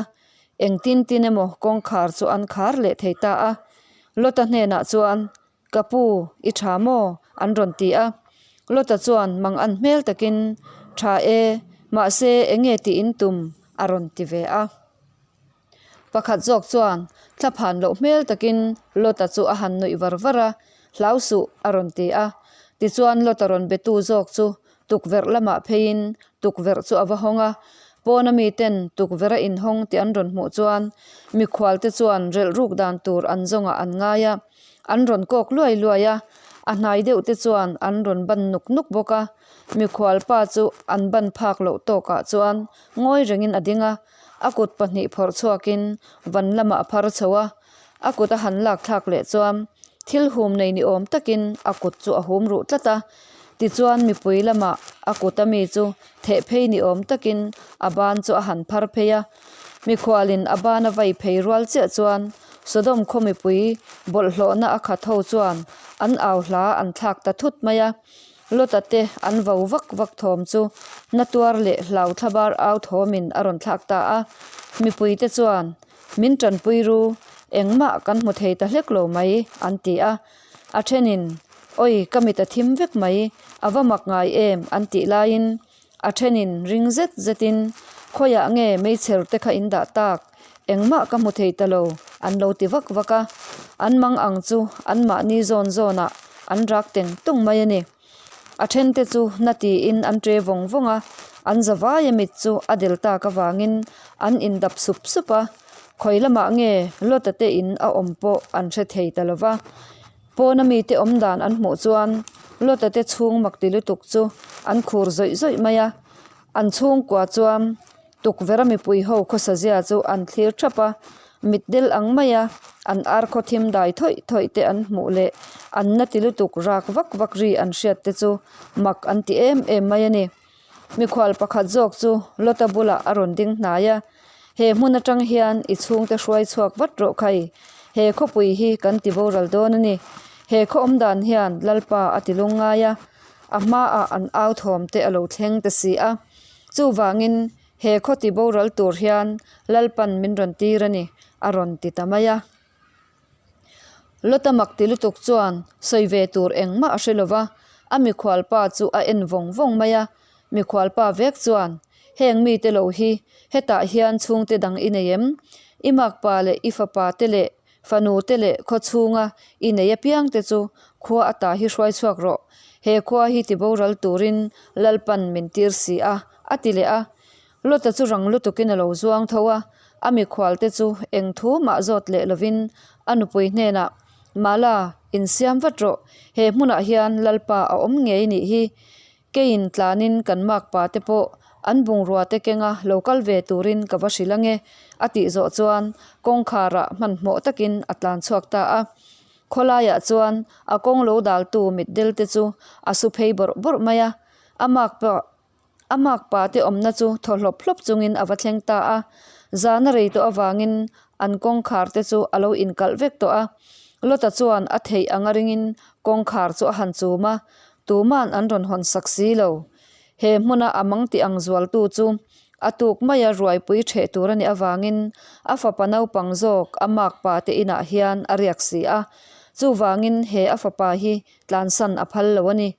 engtin tin emaw kawngkhar chu an khar leh thei ta a. Lota hnenah chuan, Ka pu, i tha maw? an rawn ti a. Lota chuan mang an hmel takin, Tha e, mahse enge tih in tum? a rawn ti ve a. Pakhat zawk chuan thlaphan loh hmel takin Lota chu a han nuih var var a, Hlau suh, a rawn ti a. Tichuan Lota rawn betu zawk chu tukverh lamah pheiin tukverh chu a va hawng a. Pawna miten tukverh a inhawng tih an rawn hmuh chuan mikhualte chuan relh ruk dan tur an zawngah an ngai a. An rawn kawk luai luai a, a hnai deuh te chuan an rawn ban nuk nuk bawk a. Mikhual pa chu an ban phak loh tawkah chuan ngawi rengin a ding a. A kut pahnih phawrh chhuakin van lamah a phar chho a, a kut a han lak thlak leh chuan thil hum nei ni awm takin a kut chu a hum ruh tlat a. Tichuan mipui lamah a kut a mi chu theh phei ni awm takin a ban chu a han phar phei a. Mikhualin a ban a vai phei rual chiah chuan Sodom khaw mipui bawlhhlawhna a khat ho chuan an au hla an thlak ta thut mai a. Lota te an vo vak vak thawm chu na tuar leh hlau thlabar au thawmin a rawn thlak ta a. Mipuite chuan, Min tanpui ru, engmah kan hmu thei ta hlek lo mai, an ti a. A thenin, Awi, ka mit a thim vek mai, a va mak ngai em, an tih laiin a thenin ring zet zetin, Khawiah nge meichher te kha in dah tak? Engmah ka hmu thei ta lo, an lo ti vak vak a. An mang ang chu anmahni zawn zawnah an rak teng tung mai a ni. A thente chu na tiin an ṭe vawng vawng a, an zavaia mit chu a del tak avangin an indap sup sup a. Khawi lamah nge Lota te in a awm pawh an hre thei ta lo va. Pawna mite awm dan an hmuh chuan Lota te chhung mak ti lutuk chu an khur zawih zawih mai a. An chhungkua chuan tukverh a mipui ho khawsa zia chu an thlir thap a, mitdel ang maia an ar khaw thim dai thawih thawih te an hmuh leh an na ti lutuk rak vak vak ri an hriat te chu mak an ti em em mai a ni. Mikhual pakhat zawk chu Lota bulah a rawn ding hnai a, He hmun atang hian i chhungte hruai chhuak vat rawh khai, he khawpui hi kan ti boral dawn a ni. He khaw awm dan hian Lalpa a ti lung ngai a, a hmaah an au thawm te a lo thleng ta si a. Chuvangin he khaw ti boral tur hian Lalpan min rawn tir a ni, a rawn ti ta mai a. Lota mak ti lutuk chuan sawi ve tur engmah a hre lo va, a mikhualpa chu a en vawng vawng mai a. Mikhualpa vek chuan, Heng mite lo hi hetah hian chhungte dang i nei em? I makpa leh i fapa te leh fanu te leh khaw chhunga i nei apiang te chu khua ata hi hruai chhuak rawh. He khua hi ti boral turin Lalpan min tir si a, a ti leh a. Lota chu rang lutukin a lo zuang tho a, a mikhualte chu eng thu mah zawt leh lovin a nupui hnenah, Mala, insiam vat rawh, he hmunah hian Lalpa a awm ngei nih hi. Keiin tlanin kan makpa te pawh an bungrua te kenga lo kal ve turin ka va hrilh ange, a tih zawh chuan kawngkharah hmanhmawh takin a tlan chhuak ta a. Khawlaiah chuan a kawng lo daltu mitdel te chu a su phei bawrh bawrh mai a, a makpa a makpa te awmna chu thaw hlawp hlawp chungin a va thleng ta a. Zan a rei tawh avangin an kawngkhar te chu a lo inkalh vek tawh a. Lota chuan a theih anga ringin kawngkhar chu a han chum a, Tuman an rawn hawn sak si lo. He hmuna a mang tih ang zualtu chu a tuk maia ruaipui ṭheh tur a nih avangin a fapa naupang zawk a makpa te inah hian a riak si a. Chuvangin he a fapa hi tlansan a phal lo a ni.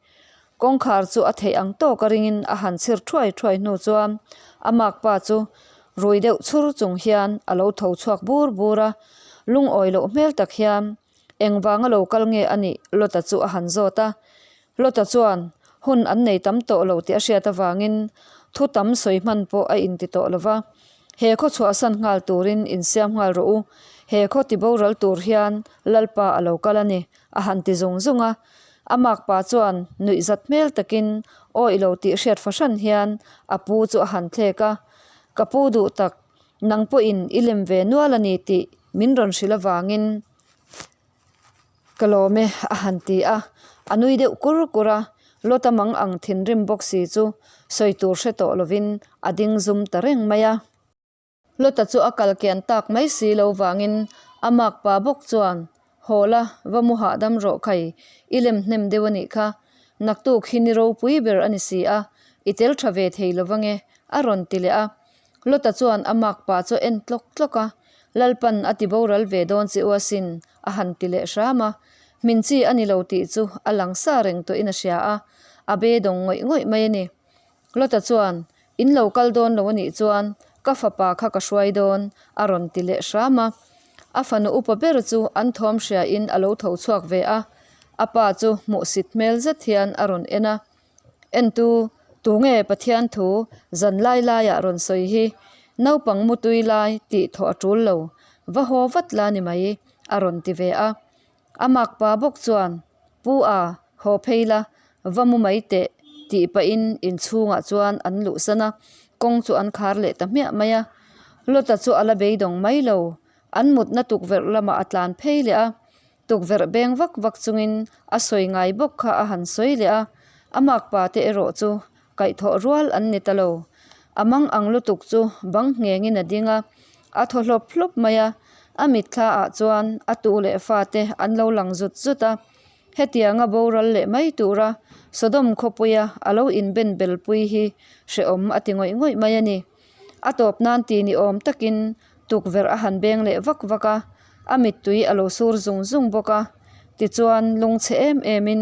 Kawngkhar chu a theih ang tawk a ringin a han chhir ṭhuai ṭhuai hnu chuan a makpa chu rui deuh chhur chung hian a lo tho chhuak bur bur a. Lungawi loh hmel tak hian Engvanga lo kal nge a nih? Lota chu a han zawt a. Lota chuan hun an nei tam tawh lo tih a hriat avangin thu tam sawi hman pawh a inti tawh lo va. He khaw chhuahsan nghal turin insiam nghal rawh u. He khaw ti boral tur hian Lalpa a lo kal a ni, a han ti zung zung a. A makpa chuan nuihzat hmel takin awih lo tih hriat fahran hian a pu chu a han thlek a. Ka pu duh tak, nang pawhin i lem ve nual a ni tih min rawn hrilh avangin Ka lawm e, a han ti a. A nui deuh kur kur a, Lota mang ang thinrim bawk si chu sawi tur hre tawh lovin a ding zum ta reng mai a. Lota chu a kal kian tak mai si lo vangin a makpa bawk chuan, Haw la, va mu hahdam rawh khai, i lem hnem deuh a nih kha. Naktuk hi ni ropui ber a ni si a, i tel tha ve thei lo vange, a rawn ti leh a. Lota chuan a makpa chu a en tlawk tlawk a, Lalpan a ti boral ve dawn che u asin, a han ti leh hram a. Hmin chi a ni lo tih chu a lang sa reng tawhin a hria a, a be dawng ngawih ngawih mai a ni. Lota chuan, In lo kal dawn lo a nih chuan ka fapa kha ka hruai dawn, a rawn ti leh hram a. A fanu upa ber chu an thawm hriain a lo tho chhuak ve a, a pa chu hmuhsit hmel zet hian a rawn en a. Entu, tunge Pathian thu zan lai laiah rawn sawi hi? Naupang mutui lai tih thawh a tul lo, va haw vat la ni mai, a rawn ti ve a. A makpa bawk chuan, Pu a, haw phei la, va mu mai teh, tih pahin inchhungah chuan an luhsan a, kawng chu an khar leh ta hmiah mai a. Lota chu a la beidawng mai lo, an mutna tukverh lamah a tlan phei leh a. Tukverh beng vak vak chungin a sawi ngai bawk kha a han sawi leh a, a makpa te erawh chu kaihthawh rual an ni ta lo. A mang ang lutuk chu bang nghengin a ding a, a thaw hlawp hlawp mai a, a mitthla ah chuan a tu leh fate an lo lang zut zut a. Hetianga boral leh mai tura Sodom khawpuia a lo inben belpui hi hrehawm a ti ngawih ngawih mai a ni. A tawp nan ti ni awm takin tukverh a han beng leh vak vak a, a mittui a lo sur zung zung bawk a. Tichuan lungchhe em emin,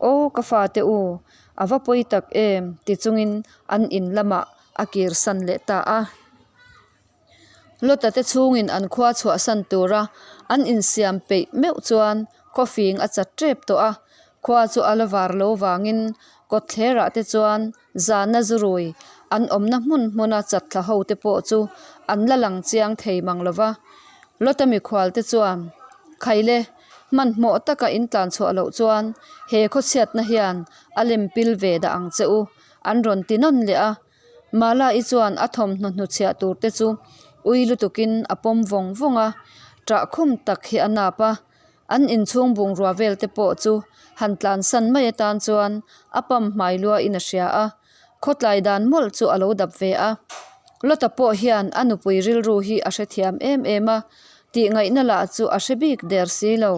Aw ka fate u, a va pawi tak em ti chungin an in lamah a kirsan leh ta a. Lota te chhungin an khua chhuahsan tura an insiam peih meuh chuan khawfing a chat tep tawh a, khua chu a la var lo vangin kawtthlerah te chuan Zana zurui an awmna hmun hmuna chatthla ho te pawh chu an la lang chiang thei mang lo va. Lota mikhual te chuan, Khaile, hmanhmawh taka in tlan chhuah loh chuan he khawchhiatna hian a lem pil ve dah ang che u, an rawn ti nawn leh a. Mala-i chuan a thawmhnaw hnuchhiah tur te chu ui lutukin a pawm vawng vawng a, ṭah khum tak hi a nap a. An inchhung bungrua vel te pawh chu han tlansan mai atan chuan a pam hmai luain a hria a, khawtlai dan mawlh chu a lo dap ve a. Lota pawh hian a nupui rilru hi a hrethiam em em a, tihngaihna lah chu a hre bik der si lo.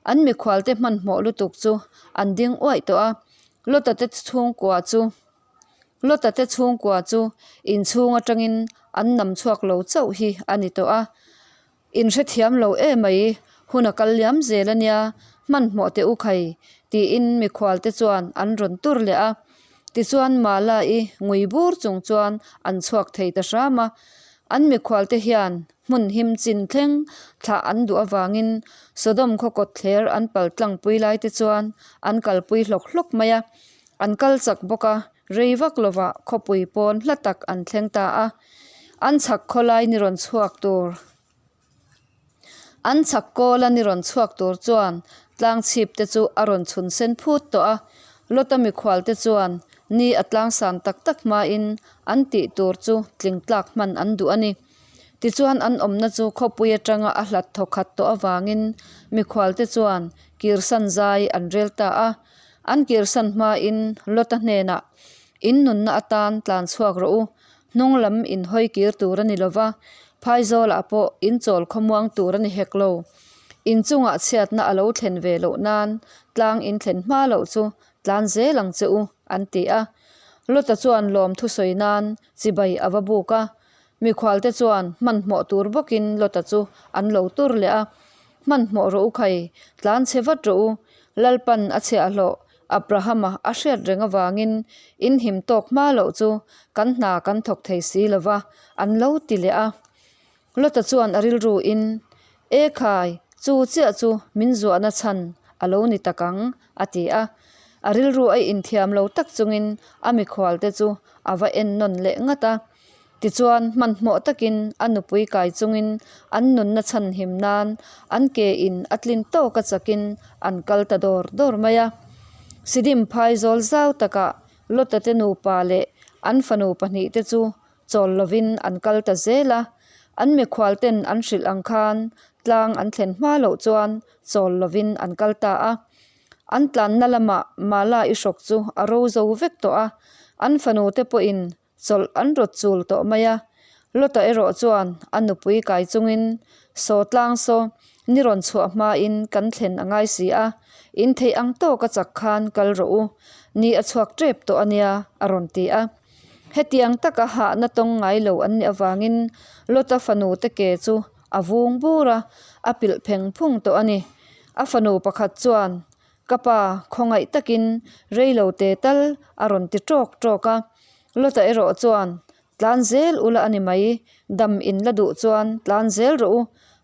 An mikhualte hmanhmawh lutuk chu an ding uaih tawh a, Lota te chhungkua chu Lota te chhungkua chu inchhung atangin an nam chhuak lo chauh hi a ni tawh a. In hrethiam lo e mai, hun a kal liam zel a nia, hmanhmawh teh u khai, tiin mikhual te chuan an rawn tur leh a. Tichuan Mala-i ngui bur chung chuan an chhuak thei ta hram a. An mikhual te hian hmun him chin thleng thlah an duh avangin Sodom khaw kawt thler an pal tlangpui lai te chuan an kalpui hlawk hlawk mai a. An kal chak bawk a. Rei vak lovah khawpui pawn hla tak an thleng ta a, an chhak khawlai ni rawn chhuak tur An chhak kawla ni rawn chhuak tur chuan tlang chhip te chu a rawn chhun sen phut tawh a, Lota mikhual te chuan ni a tlang san tak tak hmain an tih tur chu tling tlak hman an duh a ni. Tichuan an awmna chu khawpui atanga a hlat thawkhat tawh avangin mikhual te chuan kirsan zai an rel ta a, an kirsan hmain Lota hnenah, In nunna atan tlan chhuak rawh u, Hnung lam in hawi kir tur a ni lo va, phaizawlah pawh in chawl khawmuang tur a ni hek lo. In chungah chhiatna a lo thlen ve loh nan tlang in thlen hma loh chu tlan zel ang che u, an ti a. Lota chuan lawm thusawi nan chibai a va buk a. Mikhualte chuan hmanhmawh tur bawkin Lota chu an lo tur leh a. Hmanhmawh rawh u khai, tlan chhe vat rawh u, Lalpan a chhiahhlawh Abrahama a hriat reng avangin in him tawk hma loh chu kan hna kan thawk thei si lo va, an lo ti leh a. Lota chuan a rilru in, E khai, chu chiah chu min zuahna chhan a lo ni tak ang, a ti a. A rilru a inthiam lo tak chungin a mikhualte chu a va en nawn leh ngat a. Tichuan, hmanhmawh takin a nupui kai chungin an nunna chhanhim nan an ke in a tlin tawka chakin an kal ta dawr dawr mai a. Sidim phai zawl zau takah Lota te nupa leh an fanu pahnihte chu chawl lovin an kal ta zel a. An mikhual ten an hrilh ang khan tlang an thlen hma loh chuan chawl lovin an kal ta a. An tlanna lamah Mala i hrawk chu a ro zo vek tawh a, an fanu te pawhin Chawlh an rawt chul tawh mai a, Lota erawh chuan a nupui kai chungin, Saw tlang saw, ni rawn chhuah hmain kan thlen a ngai si a, in theih ang tawka chak khan kal rawh u, ni a chhuak tep tawh a nia, a rawn ti a. Hetiang taka hahna tawng ngai lo an nih avangin Lota fanu te ke chu a vung bur a, a pilh pheng phung tawh a ni. A fanu pakhat chuan, Ka pa, khawngaih takin rei lo te tal a rawn ti tawk tawk a. Lota erawh chuan, Tlan zel ula a ni mai, dam in la duh chuan tlan zel rawh u,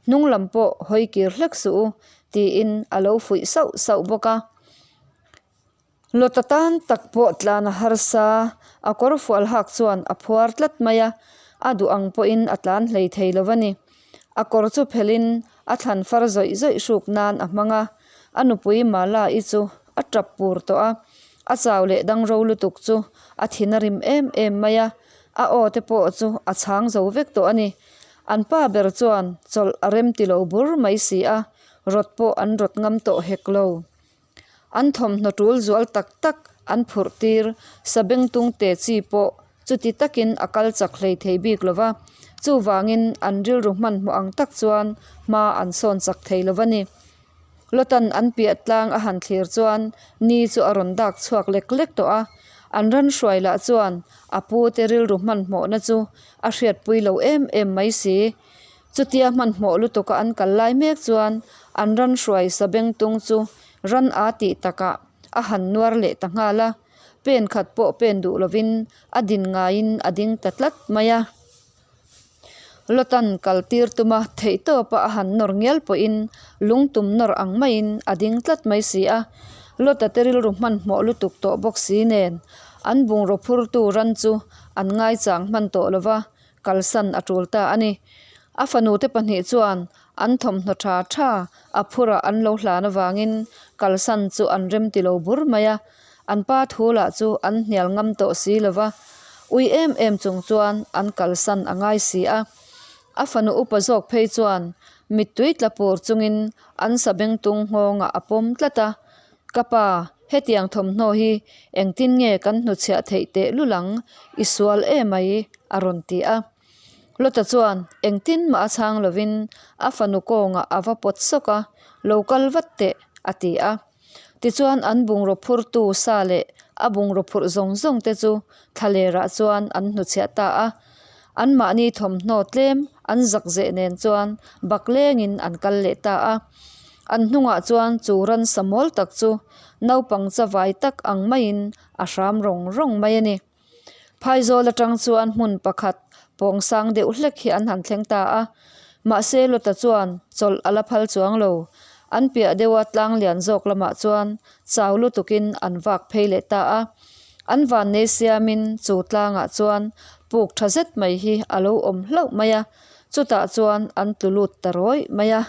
hnung lam pawh hawi kir hlek suh u, tiin a lo fuih sauh sauh bawk a. Lota tan tak pawh tlan a harsa, a kawr fual hak chuan a phuar tlat mai a, a duh ang pawhin a tlan hlei thei lo a ni. A kawr chu phelhin a thlan far zawih zawih hruk nan a hmang a, a nupui Mala-i chu a tap pur tawh a, a chau leh dang ro lutuk chu a thin a rim em em mai a, a aw te pawh chu a chhang zo vek tawh a ni. An pa ber chuan chawlh a rem ti lo bur mai si a, rawt pawh an rawt ngam tawh hek lo. An thawmhnaw tul zual tak tak an phurh tir, sabengtung te chi pawh chuti takin a kal chak hlei thei bik lo va, chuvangin an rilru hmanhmawh ang tak chuan hma an sawn chak thei lo va ni. Lotan an piah tlang a han thlir chuan ni chu a rawn dak chhuak lek lek tawh a, an ran hruai lah chuan a pu te rilru hmanhmawhna chu a hriatpui lo em em mai si. Chutia hmanhmawh lutuka an kal lai mek chuan an ran hruai sabengtung chu ran a tih takah a han nuar leh ta nghal a, pen khat pawh pen duh lovin a din ngaiin a ding ta tlat mai a. Lotan kal tir tuma theihtawpa a han nawr ngial pawhin lungtum nawr ang maiin a ding tlat mai si a, Lota te rilru hmanhmawh lutuk tawh bawk si nen an bungraw phurtu ran chu an ngaichang hman tawh lova kalsan a tul ta a ni. A fanute pahnih chuan an thawmhnaw tha tha a phurah an lo hlan avangin kalsan chu an rem ti lo bur mai a, an pa thu lah chu an hnial ngam tawh si lo va, ui em em chung chuan an kalsan a ngai si a. A fanu upa zawk phei chuan mittui tla pur chungin an sabengtung nghawngah a pawm tlat a, Ka pa, hetiang thawmhnaw hi engtin nge kan hnuchhiah theih teh lul ang? I sual emai, a rawn ti a. Lota chuan engtin mah a chhang lovin a fanu kawngah a va pawt sawk a, Lo kal vat teh, a ti a. Tichuan an bungraw phurtu sa leh a bungraw phurh zawng zawng te chu thlalerah chuan an hnuchhiah ta a. Anmahni thawmhnaw tlem an zak zeh nen chuan bak lengin an kal leh ta a. An hnungah chuan chu ransa mawl tak chu naupang chavai tak ang maiin a hram rawng rawng mai a ni. Phaizawl atang chuan hmun pakhat pawng sang deuh hlek hi an han thleng ta a, mahse Lota chuan chawlh a la phal chuang lo. An piah deuha tlang lian zawk lamah chuan chau lutukin an vak phei leh ta a. An vannei siamin chu tlangah chuan puk tha zet mai hi a lo awm hlauh mai a, chutah chuan an tlu lut ta rawih mai a.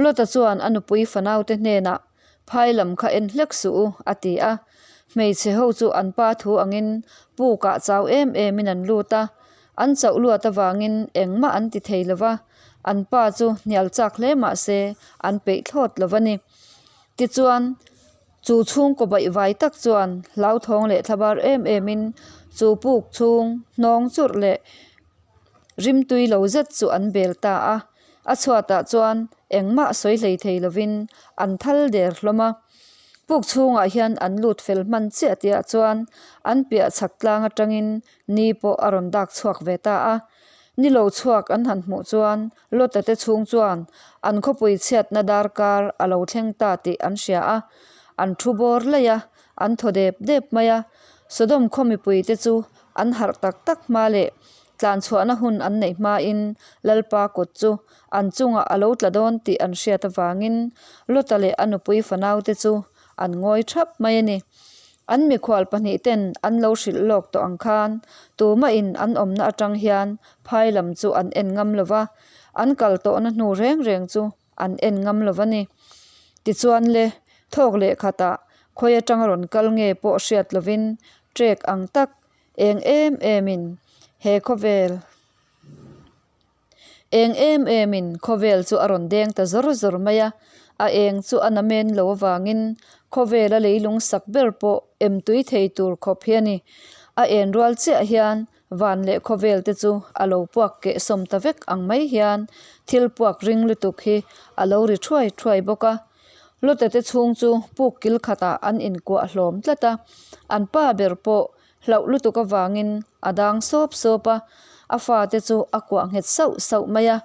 Lota chuan a nupui fanaute hnenah, Phai lam kha en hlek suh u, a ti a. Hmeichhe ho chu an pa thu angin pukah chau em emin an lut a, an chauh luat avangin engmah an ti thei lo va, an pa chu hnial chak hle mah se an peih thlawt lo va ni. Tichuan, chu chhungkaw baihvai tak chuan hlauthawng leh thlabar em emin chu puk chhung hnawng churh leh rimtui lo zet chu an bel ta a. A chhuatah chuan engmah sawi hlei thei lovin an thal der hlawm a. Puk chhungah hian an lut fel hman chiah tihah chuan an piah chhak tlang atangin ni pawh a rawn dak chhuak ve ta a. Ni lo chhuak an han hmuh chuan Lota te chhung chuan an khawpui chhiatna darkar a lo thleng ta tih an hria a. An thu bawr laih a, an thaw dep dep mai a. Sodom khaw mipuite chu an harh tak tak hma leh Tlanchhuahna hun an neih hmain Lalpa kut chu an chungah a lo tla dawn tih an hriat avangin Lota leh a nupui fanaute chu an ngawi thap mai a ni. An mikhual pahnihten an lo hrilh lawk tawh ang khan tumahin an awmna atang hian phai lam chu an en ngam lo va, an kal tawhna hnu reng reng chu an en ngam lo va ni. Tichuan le, thawk leh khatah khawi atanga rawn kal nge pawh hriat lovin trek ang tak Eng em emin he khawvel Eng em emin khawvel chu a rawn deng ta zawr zawr mai a, a eng chu a namen lo avangin khawvela leilung sak ber pawh em tui thei tur khawp hi a ni. A en rual chiah hian van leh khawvel te chu a lo puak keh sawm ta vek ang mai hian thil puak ring lutuk hi a lo ri thuai thuai bawk a. Lota te chhung chu puk kil khatah an inkuah hlawm tlat a, an pa ber pawh Hlauh lutuk avangin a dang sawp sawp a, a fate chu a kuah nghet sauh sauh mai a.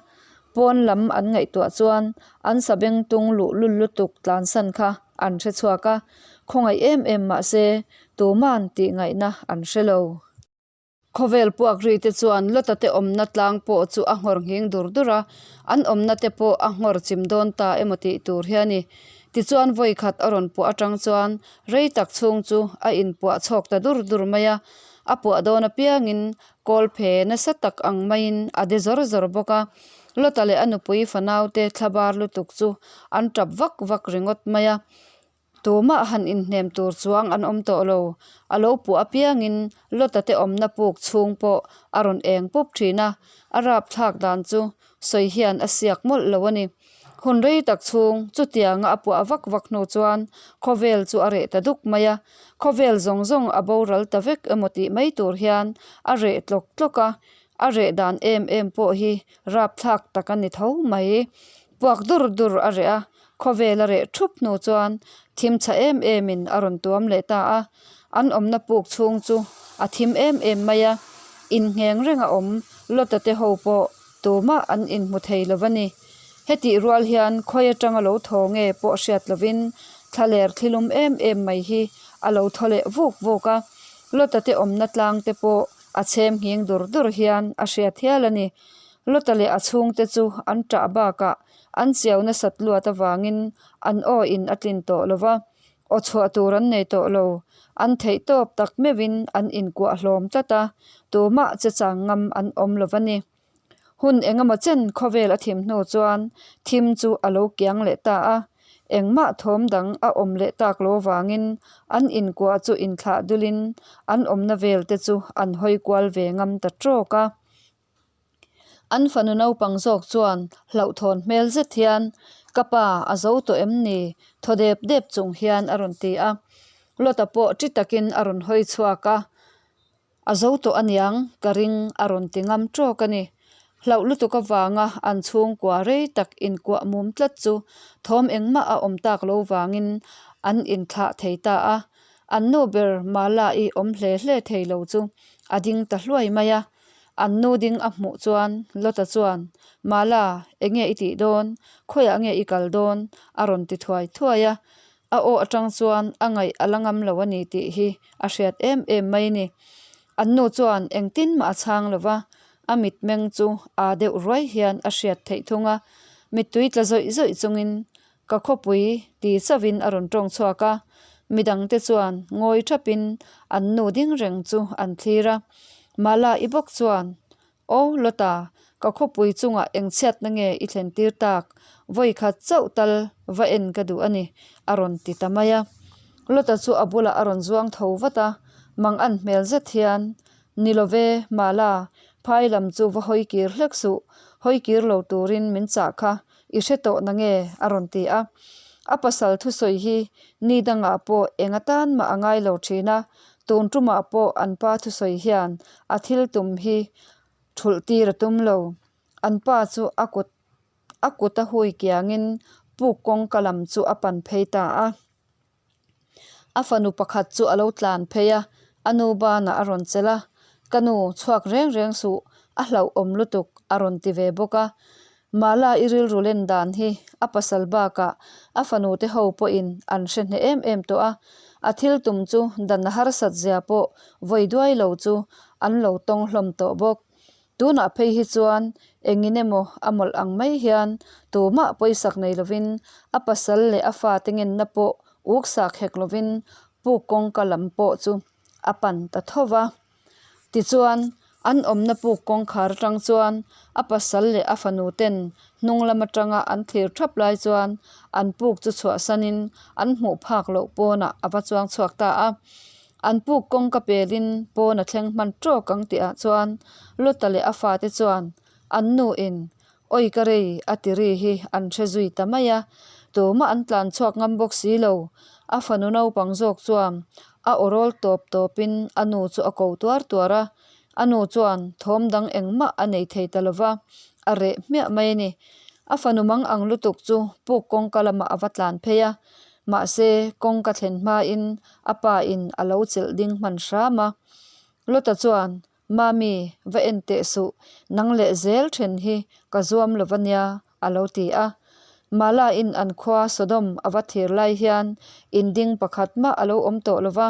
Pawn lam an ngaihtuah chuan an sabengtung luh lul lutuk tlansan kha an hre chhuak a, khawngaih em em mah se tuman tih ngaihna an hre lo. Khawvel puak ri te chuan Lota te awmna tlang pawh chu a nghawr nghing dur dur a, an awmna te pawh a nghawr chim dawn ta emaw tih tur hi a ni. Tichuan vawi khat a rawn puah atang chuan rei tak chhung chu a inpuah chhawk ta dur dur mai a, a puah dawn apiangin kawl phe nasa tak ang maiin a de zawr zawr bawk a. Lota leh a nupui fanaute thlabar lutuk chu an tap vak vak ringawt mai a. Tumah han inhnem tur chuang an awm tawh lo. A lo puah apiangin Lota te awmna puk chhung pawh a rawn eng pup thin a, a rapthlak dan chu sawi hian a siak mawlh lo a ni. Hun rei tak chhung chutianga a puah vak vak hnu chuan khawvel chu a reh ta duk mai a, khawvel zawng zawng a boral ta vek emaw tih mai tur hian a reh tlawk tlawk a, a reh dan em em pawh hi rapthlak tak a ni tho mai. Puak dur dur a reh a, khawvel a reh thup hnu chuan thim chha em emin a rawn tuam leh ta a, an awmna puk chhung chu a thim em em mai a, inngheng reng a awm Lota te ho pawh Tumah an inhmu thei lo va ni. Hetih rual hian khawi atanga lo thaw nge pawh hriat lovin thlaler thlilum em em mai hi a lo thaw leh vuk vuk a. Lota te awmna tlang te pawh a chhem nghing dur dur hian a hriat hial a ni. Lota leh a chhungte chu an ṭah bakah an chiau nasat luat avangin an aw in a tlin tawh lo va. Aw chhuah tur an nei tawh lo. An theih tawp tak meuhin an inkuah hlawm tlat a, tumah che chang ngam an awm lo va ni. Hun engemaw chen khawvel a thim hnu chuan thim chu a lo kiang leh ta a, engmah thawm dang a awm leh tak lo vangin an inkuah chu inthlah dulin an awmna vel te chu an hawi kual ve ngam ta trawk a. An fanu naupang zawk chuan hlauhthawn hmel zet hian, Ka pa, a zo tawh em ni? thaw dep dep chung hian a rawn ti a. Lota pawh ṭi takin a rawn hawi chhuak a, A zo tawh aniang, ka ring a rawn ti ngam ṭawk a ni. Hlauh lutuk avanga an chhungkua rei tak inkuah mum tlat chu thawm engmah a awm tak lo vangin an inthlah thei ta a. An nu ber Mala-i awm hle hle thei lo chu a ding ta hluai mai a. An nu ding a hmuh chuan Lota chuan, Mala, enge i tih dawn? Khawiah nge i kal dawn? a rawn ti thuai thuai a. A aw atang chuan a ngaih a la ngam lo a ni tih hi a hriat em em mai ni. An nu chuan engtin mah a chhang lo va, a mitmeng chu aa deuh ruai hian a hriat theih thung a. Mittui tla zawih zawih chungin Ka khawpui ti chauhin a rawn tawng chhuak a. Midangte chuan ngawi thapin an nu ding reng chu an thlir a. Mala i bawk chuan, Aw Lota, ka khawpui chungah eng chhiatna nge i thlen tir tak? Vawi khat chauh tal va en ka duh a ni, a rawn ti ta mai a. Lota chu a bulah a rawn zuang tho vat a, mang an hmel zet hian, Ni lo ve, Mala, phai lam chu va hawi kir hlek suh, hawi kir lo turin min chah kha i hre tawh na nge? a rawn ti a. A pasal thusawi hi ni dangah pawh eng atan mah a ngai lo thin a, tun tumah pawh an pa thusawi hian a thil tum hi thulh tir a tum lo. An pa chu a kut a kut a hui kiangin puk kawngka lam chu a pan phei ta a. A fanu pakhat chu a lo tlan phei a, a nu banah a rawn chelh a, Ka nu, chhuak reng reng suh, a hlauhawm lutuk, a rawn ti ve bawk a. Mala i rilru len dan hi a pasal bakah a fanu te ho pawhin an hre hneh em em tawh a, a thil tum chu dan a harsat zia pawh vawi duai lo chu an lo tawng hlawm tawh bawk. Tunah phei hi chuan engin emaw a mawlh ang mai hian tumah pawisak nei lovin a pasal leh a fate ngenna pawh uksak hek lovin puk kawngka lam pawh chu a pan ta tho va. Tichuan, an awmna puk kawngkhar atang chuan a pasal leh a fanu ten hnung lam atanga an thlir thap lai chuan an puk chu chhuahsanin an hmuh phak loh pawnah a va chuang chhuak ta a. An puk kawngka pelin pawn a thleng hman tawk ang tihah chuan Lota leh a fate chuan an nuin Awi ka rei a ti ri hi an hre zui ta mai a, tumah an tlan chhuak ngam bawk si lo. A fanu naupang zawk chuan a aw rawl tawp tawpin a nu chu a ko tuar tuar a, a nu chuan thawm dang engmah a nei thei ta lova, a reh hmiah mai a ni. A fanu mang ang lutuk chu puk kawngka lamah a va tlan phei a, mahse kawngka thlen hmain a pa in a lo chelh ding hman hram a. Lota chuan, Mami, va en teh suh, nang leh zel then hi ka zuam lo va nia, a lo ti a. Mala in an khua Sodom a va thir lai hian in ding pakhat mah a lo awm tawh lo va,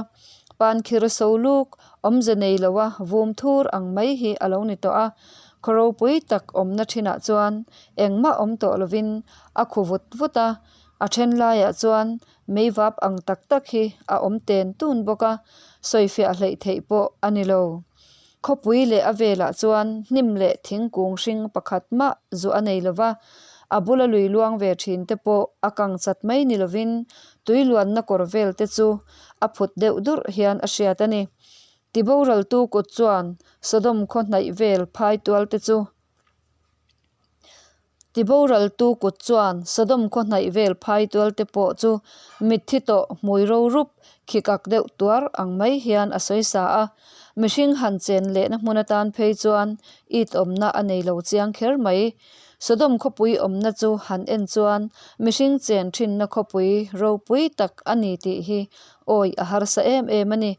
pankhir so luk awmze nei lo a vum thur ang mai hi a lo ni tawh a. Khaw ropui tak awmna thinah chuan engmah awm tawh lovin a khu vut vut a, a then laiah chuan Meivap ang tak tak hi a awm ten tun bawk a, sawifiah hleih theih pawh a ni lo. Khawpui leh a velah chuan hnim leh thingkung hring pakhat mah zu a nei lo va, a bula lui luang ve thin te pawh a kang chat mai ni lovin tui luanna kawr vel te chu a phut deuh durh hian a hriat a ni. Tiboraltu kut chuan Sodom khaw hnaih vel phai tual te chu Tiboraltu kut chuan Sodom khaw hnaih vel phai tual te pawh chu mitthi tawh hmui ro rup khi kak deuh tuar ang mai hian a sawi sa a. Mihring han chen lehna hmun atan phei chuan it awmna a nei lo chiang kher mai. Sodom khawpui awmna chu han en chuan mihring chen thinna khawpui ropui tak a ni tih hi awi a harsa em em a ni.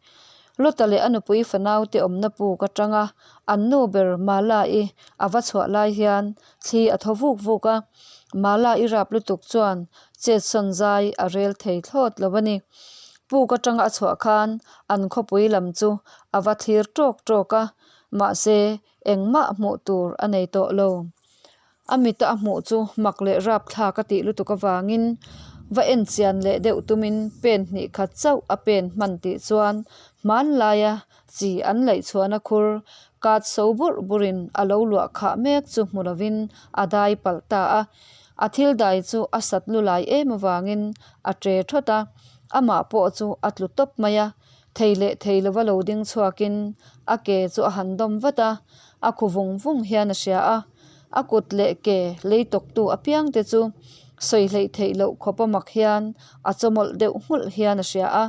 Lota leh a nupui fanaute awmna puk atanga an nu ber Mala-i a va chhuah lai hian thli a thaw vuk vuk a, Mala-i rap lutuk chuan chetsawn zai a rel thei thlawt lo a ni. Puk atanga a chhuah khan an khawpui lam chu a va thlir tawk tawk a, mahse engmah hmuh tur a nei tawh lo. A mita a hmuh chu mak leh rap thlak a tih lutuk avangin va en chian leh deuh tumin pen hnih khat chauh a pen hman tih chuan hmanlaia chi an laih chhuahna khur kat so burh burhin a lo luah khah mek chu hmu lovin a dai palh ta a. A thil dai chu a sat lu lai em avangin a tre thawt a, amah pawh chu a tlu tawp mai a. Thei leh thei lova lo ding chhuakin a ke chu a han dawm vat a, a khu vung vung hian a hria a. A kut leh ke lei tawktu apiangte chu sawi hleih theih loh khawp a mak hian a chawmawlh deuh nghulh hian a hria a.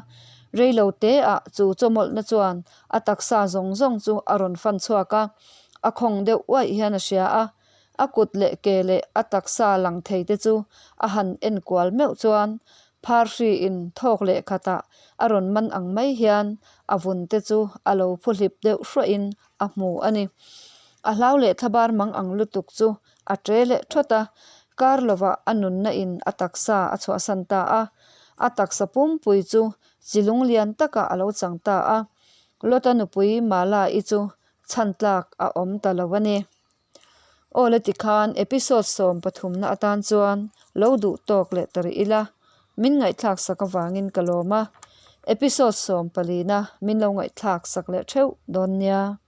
Reilo teah chu chawmawlhna chuan a taksa zawng zawng chu a rawn fan chhuak a, a khawng deuh uaih hian a hria a. A kut leh ke leh a taksa lang thei te chu a han en kual meuh chuan phar hriin thawk leh khatah a rawn man ang mai hian a vun te chu a lo phu hlip deuh hruahin a hmu a ni. A hlau leh thlabar mang ang lutuk chu a ṭe leh ṭhawt a, kar lovah a nunna in a taksa a chhuahsan ta a. A taksa pumpui chu chi lung lian takah a lo chang ta a. Lota nupui Mala-i chu chhan tlak a awm ta lo a ni. Aw le tikhan episode 13 na atan chuan lo duh tawk leh ta rih ila, min ngaihthlak sak avangin ka lawm a. Episode 14 na min lo ngaihthlak sak leh theuh dawn nia.